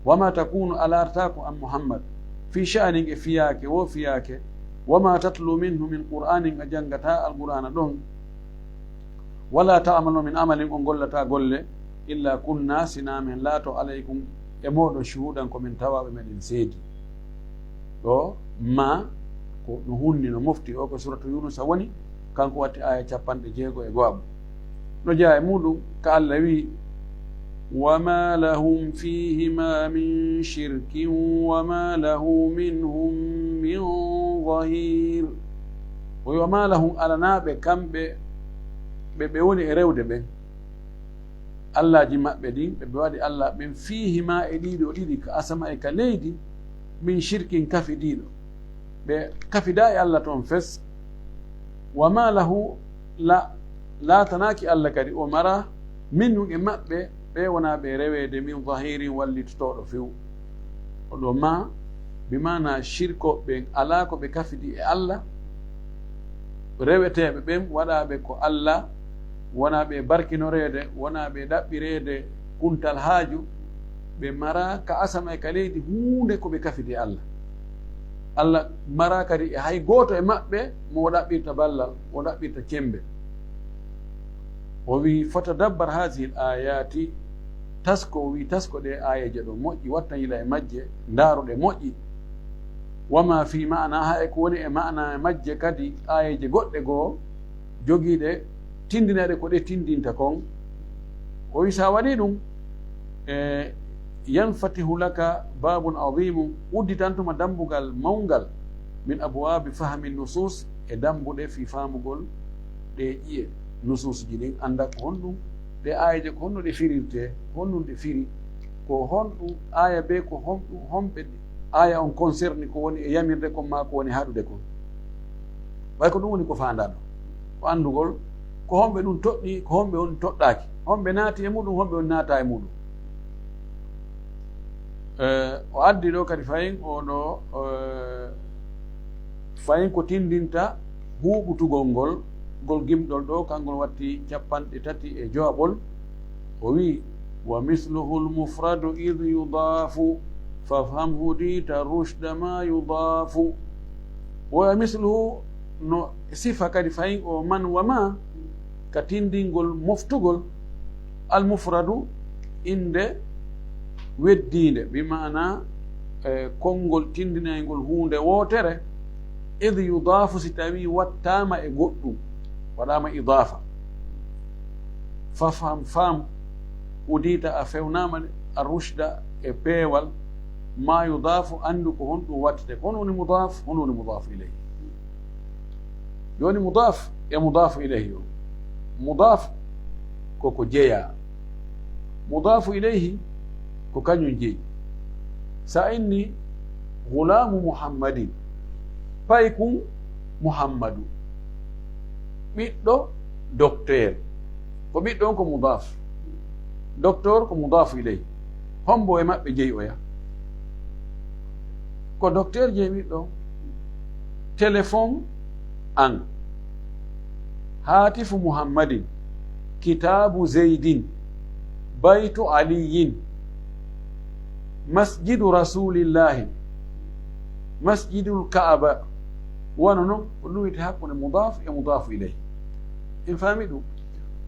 Wa ma takunu, a laartaako an Muhammad, fi sha'nin, e fiyaake, wo fiyaake, wa ma tatlu minhu min qur'anin, a janngata Alqur'aana ɗon, wala ta'malu min amalin, on gollata golle, illa kunna, sina men laato, alaykum, e mooɗon, shuhudan, ko men tawaaɓe, meɗen seedi. Ɗo ma ko no hunni, no mofti, o ko suratu Yunusa woni, kanko watti aya capanɗe jeego e go'aɓo. No jeya e muɗum ka Allah wi, wa ma lahum fihima min shirkin wa ma lahu minhum min zahir. O wi, wa ma lahum, alanaaɓe kamɓe ɓe, ɓe woni e rewde ɓen, allaaji maɓɓe ɗin, ɓe, ɓe waɗi Allah ɓen, fihima, e ɗiɗo ɗiɗi, ka asama e ka leydi, min shirkin, kafidiiɗo. Ɓe kafida e Allah toon fes. Wa ma lahu, la, laatanaaki Allah kadi, o mara, minhum, e maɓɓe, ɓe wona ɓe reweede, min zahirin, wallitotooɗo few. Oɗo ma, bi maana shirkooɓe ɓen, alaa ko ɓe kafidi e Allah. Reweteeɓe ɓen, waɗaaɓe ko Allah, wona ɓe barkinoreede, wona ɓe ɗaɓɓireede kuntal haaju, ɓe mara ka asama e ka leydi huunde ko ɓe kafidi e Allah. Allah mara kadi e hay gooto e maɓɓe mo o ɗaɓɓirta ballal, o ɗaɓɓirta cembe. O wi, fatadabbar hazihi l-ayati, tasko, o wi, tasko ɗe aayeeje ɗo moƴƴi, watta yila e majje, ndaaru ɗe moƴƴi. Wa ma fi maana, ha e ko woni e maana e majje kadi, aayeeje goɗɗe goo, jogiiɗe, tindineede ko ɗe tindinta kon. O wi, sa waɗi ɗum, e, yanfatihu laka babun azimun, udditantuma dambugal mawngal, min abwabi fahmi nusus, e dambuɗe fii faamugol ɗe ƴiye, nususji ɗin, annda ko honɗum ɗe aayeeje, ko honno ɗe firirte, ko honɗum ɗe firi, ko honɗum aaya be ko honɗum, honɓe aaya on concerni, ko woni e yamirde kon maa ko woni haɗude kon. Way ko ɗum woni ko faandaɗo, ko anndugol ko honɓe ɗum toɗɗi, ko honɓe on toɗɗaaki, honɓe naati e muɗum, honɓe on naata e muɗum. Eh, o addi ɗo kadi fayin o ɗo, eh, fayin ko tindinta huuɓutugol ngol, ngol gimɗol ɗo, kangol watti capanɗe tati e jowaɓol. O wi, wa misluhu l-mufradu id yudafu, fafham hudita rushda ma yudafu. Wa misluhu, no sifa kadi fayin o man wa ma, ka tindingol moftugol, al-mufradu, innde weddiinde, bi maana, eh, konngol tindinaygol huunde wootere, id yudaafu, si tawii wattaama e goɗɗum, waɗaama idaafa. Fafham, faam, hudiita, a fewnaama, a rushda, e peewal, ma yudaafu, anndu ko honɗum wattete. Ko hono woni mudaaf, hono woni mudaafu ilayhi. Jooni mudaaf e mudaafu ilayhi o. Mudaaf ko ko jeyaa. Mudaafu ilayhi ko kañum jeyi. Sa inni gulaamu Muhammadin, paykun Muhammadu, ɓiɗɗo docteur. Ko ɓiɗɗo on ko mudaaf. Docteur ko mudaafu ilayhi. Hombo e maɓɓe jeyi oya? Ko docteur jeyi ɓiɗɗo. Téléphone an. Haatifu Muhammadin. Kitaabu Zeydin. Baytu Aliyin. Masjidu Rasulillahi. Masjidul Kaaba. Wano non ko ɗum wiyetee hakkunde mudaaf e mudaafu ilay. En faami ɗum?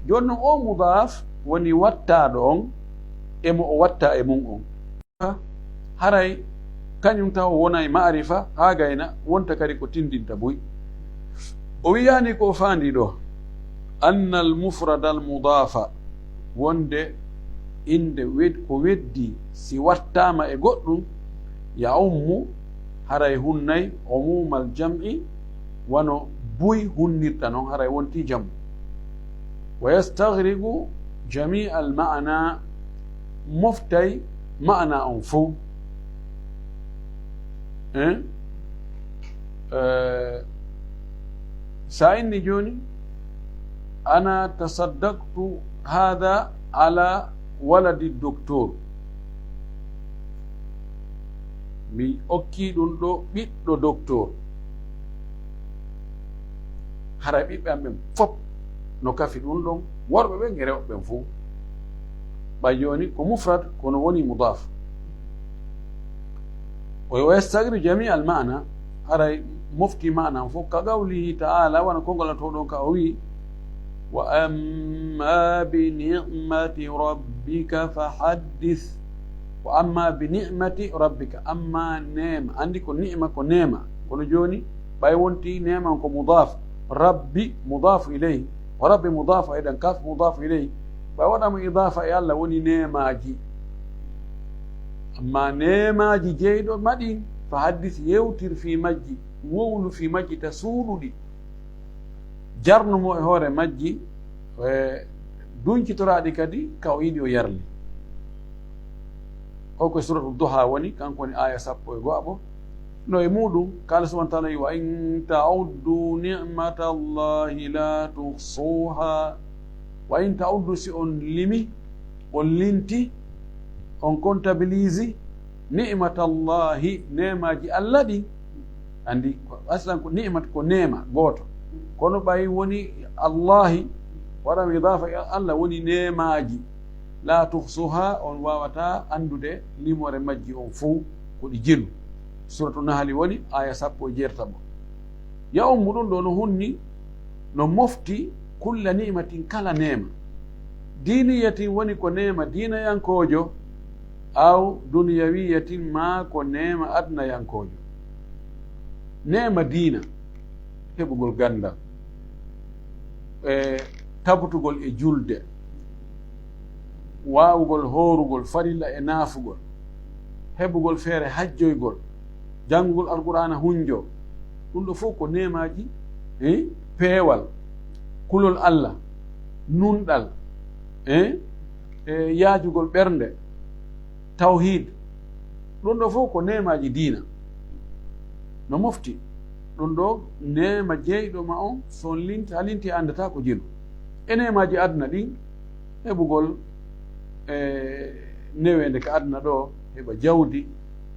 Jooni non, o mudaaf woni wattaaɗo on e mo o watta e mum on. Haray kañum taw wonay ma'rifa, haa gayna wonta kadi ko tindinta buy. O wiyaani ko o faandi ɗo, anna al mufrada al mudaafa, wonde innde wed-, ko weddii si wattaama e goɗɗum, ya ummu, haray hunnay, umumal jam'i, wano buy hunnirta non, haray wontii jam'u. Wa yastagriqu jamii al ma'ana, moftay ma'ana on fow. Hein? Eh, sa inni jooni, ana tasaddaqtu hada ala waladi doktor. Mi okki ɗum ɗo ɓiɗɗo doktor. Haray ɓiɓɓe am ɓen fof no kafi ɗum ɗon, worɓe ɓen e rewɓe ɓen fof. Ɓay jooni ko mufrad, kono woni mudaaf. O, wa yastagriqu jamii al ma'ana, haray mofti ma'ana fof, ka qawlihi ta'ala, wano konngol Alla to ɗon ka o wi'i, wa amma bi ni'mati rabbika fa haddis. Wa amma bi ni'mati rabbika, amma neema, anndi ko ni'ma ko neema, kono jooni ɓay wonti neema on ko mudaaf, rabbi mudaafu ilayhi, wa rabbi mudaafu aydan, kaf mudaafu ilayhi, ɓay waɗaama idaafa e Alla woni neemaaji. Amma neemaaji jeyɗo ma ɗin, fa haddis, yewtir fii majji, wowlu fii majji ta suuɗuɗi. Jarnu mo e hoore majji, e duñcitoraaɗi kadi ka o yiɗi o yarli. O ko Suratu Duha woni, kanko woni aaya sappo e go'aɓo. No e muuɗum, ka Alla subhaanahu wa ta'aala wi'i, wa in ta'uddu ni'matallahi la tuhsuha. Wa in ta'uddu, si on limi, on linti, on comptabilise, ni'matallahi, neemaaji Alla ɗin. Anndi, ko, aslan ko ni'mat ko neema gooto. Kono ɓay woni Allahi, waɗaama idaafa e Alla woni neemaaji. La tuhsuha, on waawataa anndude limoore majji on fow, ko ɗi jelu. Suratu Nahli woni, aaya sappo e jeetaɓo. Ya ummu ɗum ɗo no hunni, no mofti kulla ni'matin, kala neema. Diiniyatin woni ko neema diinayankoojo, aw duniyawiyatin, maa ko neema adunayankoojo. Neema diina, heɓugol ganndal, e tabutugol e julde, waawugol hoorugol farilla e naafugol, heɓugol feere hajjoygol, janngugol Alqur'aana hunjo. Ɗum ɗo fof ko neemaaji, eh, peewal, kulol Alla, nunɗal, eh, e yaajugol ɓernde, tawhiid. Ɗum ɗo fof ko neemaaji diina. No mofti. Ɗum ɗo neema jeyɗo ma on, so on linti, a linti a anndataa ko jelu. E neemaaji aduna ɗin, heɓugol, e neweende ka aduna ɗo, heɓa jawdi,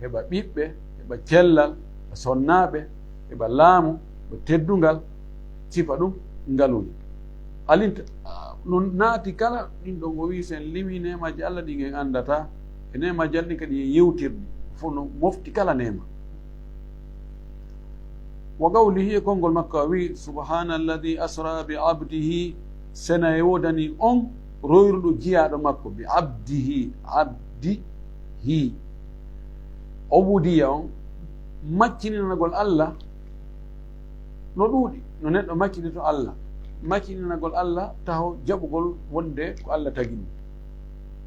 heɓa ɓiɓɓe, heɓa cellal, heɓa sonnaaɓe, heɓa laamu, heɓa teddungal, sifa ɗum ngaluuji. A linta, a, no naati kala ɗin ɗon, o wi'i, si en limii neemaaji Alla ɗin en anndataa, e neemaaji Alla ɗin kadi en yewtirɗi, fof no mofti kala neema. Wa qawlihi, e konngol makko, a wi'i, subhaana alladhi asra bi abdihi, sena e woodani on royruɗo jiyaaɗo makko, bi abdihi, abdihi. Ubudiya on, maccininagol Alla, no ɗuuɗi, no neɗɗo maccinito Alla. Maccininagol Alla taho jaɓugol wonde ko Alla tagi ɗum,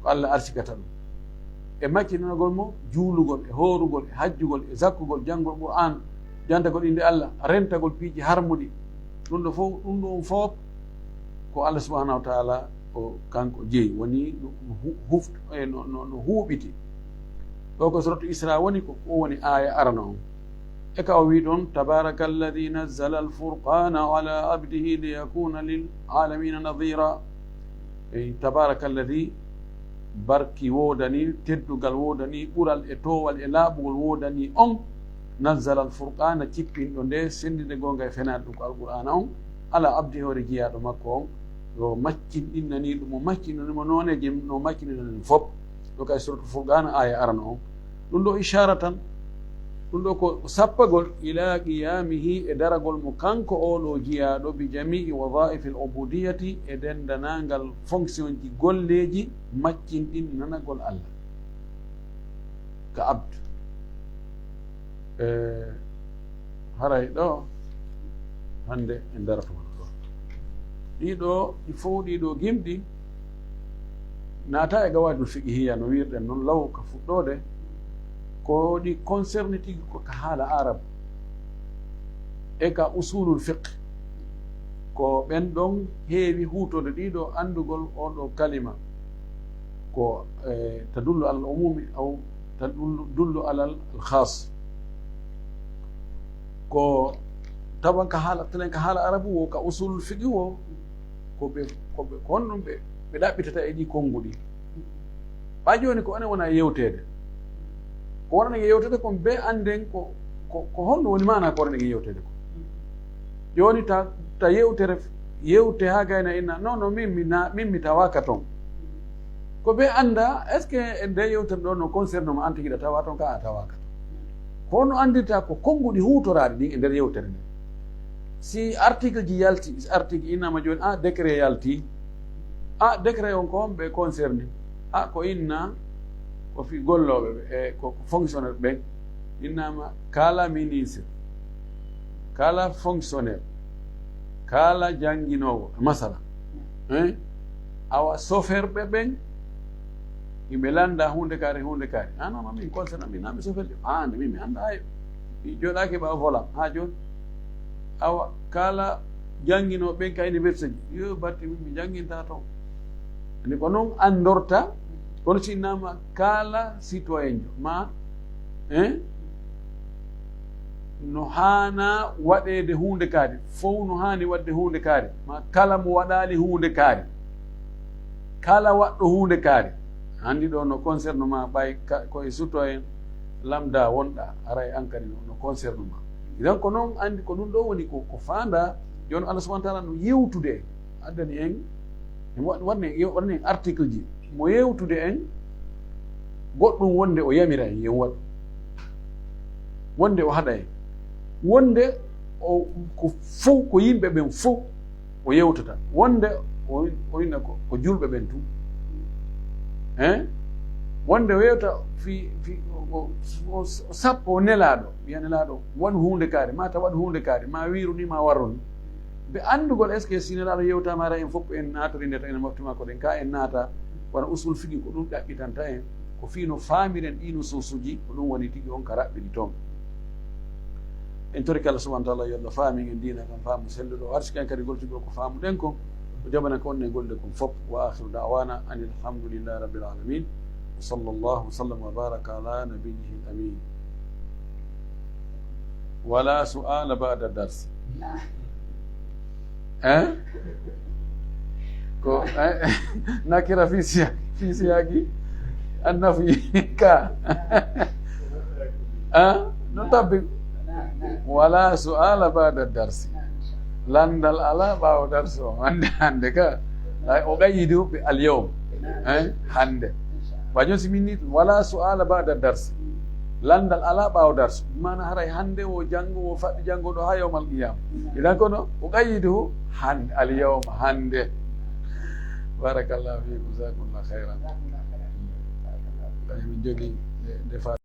ko Alla arsikata ɗum. E maccininagol mo juulugol, e hoorugol, e hajjugol, e zakkugol, janngol Qur'aan, jantagol innde Alla, rentagol piiji harmuɗi. Ɗum ɗo fof, ɗum ɗo on fof ko Alla subhaanahu wa ta'aala o kanko jeyi, woni ɗum hu-, hufto, e no, no, no huuɓiti. Ɗo ko suratu Isra woni, ko o woni aaya arano on. E ka o wi ɗon, tabaraka alladhi nazzala al-furqana ala abdihi liyakuna lil alamina nadhira. E, tabaraka alladhi, barki woodani, teddugal woodani, ɓural e toowal e laaɓugol woodani on, nazzala al-furqana, cippinɗo nde, senndinde goonga e fenaande, ɗum ko Alqur'aana on, ala abdi, hoore jiyaaɗo makko on, yo maccinɗinnanii ɗum, mo maccinani mo nooneeji no maccinani ɗum fof. Ɗo kay Suratul Furqaan, aaya arano on. Ɗum ɗo ishaara tan, Ɗum ɗo ko sappagol ila qiyamihi, e daragol mo kanko oɗo jiyaaɗo, bi jamii wadhaifi al ubudiyati, e dendanangal fonction ji golleeji maccinɗin nanagol Allah ka abd. E haray ɗo hannde en darata wano ɗo. Ɗiɗo ɗi fow, ɗiɗo gimɗi naata e gawaidul fiqhiya no wirɗen noon law ka fuɗɗoode, ko ɗi concerne tigi ko ka haala arab e ka usulul fiqh. Ko ɓen ɗon heewi huutorde ɗiɗo anndugol oɗo kalima. Ko e tadullu alal umumi aw tadullu dullu alal khas. Ko taban ka haala telen ka haala arabu wo ka usulul fiqhi wo, ko ɓe ko ɓe ko honɗum ɓe ɓe ɗaɓɓitata e ɗi konnguɗi. Ɓa jooni ko onen wona yewteede. Ko wonani yewteede kon be annden ko ko ko honɗum woni maana ko wonani yewteede ko. Jooni ta ta yewtere yewte haa gayna inna non non min mi na min mi tawaaka ton. Ko ɓe annda est ce que e nde yewtere ɗo no concerne ma an tigi ɗa tawa ton ka a tawaaka ton. Ko no anndirta ko konnguɗi huutoraaɗi ɗin e nder yewtere nde. Si article ji yalti, si article innama jooni a décret yalti. A décret on ko on ɓe concerne. A ko inna ko fi gollooɓe ɓe e ko fonctionnaire ɓen innama kala ministre, kala fonctionnaire, kala jannginoowo masala. Hein? Awa soferɓe ɓen yimɓe lannda huunde kaari huunde kaari. A non non min concerne min na mi soferɓe. A nde min mi annda hay mi jooɗaaki ɓaawo volan haa jooni. Awa kala jannginooɓe ɓen ka université ji yo batte min mi jannginta ton. Ani ko noon anndorta kono si innama kala citoyen jo ma hein no haana waɗeede huunde kaari fow no haani waɗde huunde kaari ma kala mo waɗaali huunde kaari kala waɗɗo huunde kaari. Hanndi ɗo no concerne ma ɓay ko e citoyen lamda wonɗa haray an kadi no concerne ma. Idan ko noon anndi ko ɗum ɗo woni ko ko faanda jooni Allah subhanahu wa taala no yewtude addani en waɗani en article ji mo yewtude en goɗɗum wonde o yamira en yen waɗu wonde o haɗa en wonde o ko fow ko yimɓe ɓen fow o yewtata wonde o inna ko julɓe ɓen tun hein wonde o yewta fi fi o sappo o nelaaɗo wiya nelaaɗo waɗu huunde kaari ma ta waɗu huunde kaari ma wiiru ni ma warru ni. Ɓe anndugol est ce que si nelaaɗo yewtama ara en fof en naatorineta ene mofte makko ɗen ka en naata wona usul figi ko ɗum ɗaɓɓitanta en ko fii no faamiren ɗi nusuusuji ko ɗum woni tigi on ka raɓɓiɗi toon. En torike Allah subhanahu wa taala yo Allah faamin en diina kan faamu selluɗo o arsiki en kadi goltugol ko faamuɗen kon o jaɓana ko onnen golle kon fof. Wa akhiru da'wana anil hamdulillahi rabbil alamin. Wa sallallahu wa sallam wa baraka ala nabiyyihi al amin. Wala su'ala ba'da dars. Hein? Ko nakira fi siya fi siyaki annafi ka. Hein? No tabbi. Wala su'ala ba'da darsi. Landal ala ɓaawo darsi o hannde hannde ka. Ay o qayyidu bi al yawm. Hein? Hannde. Wa jooni si min ni wala su'ala ba'da darsi. Landal ala ɓaawo darsu mana haray hannde o janngo o faɗɗi janngo ɗo ha yawmal qiyama. Idan kono o qayyidu hannde al yawma hannde. Barakallahu fikum jazakumllah khayran. Ay min jogi nde fa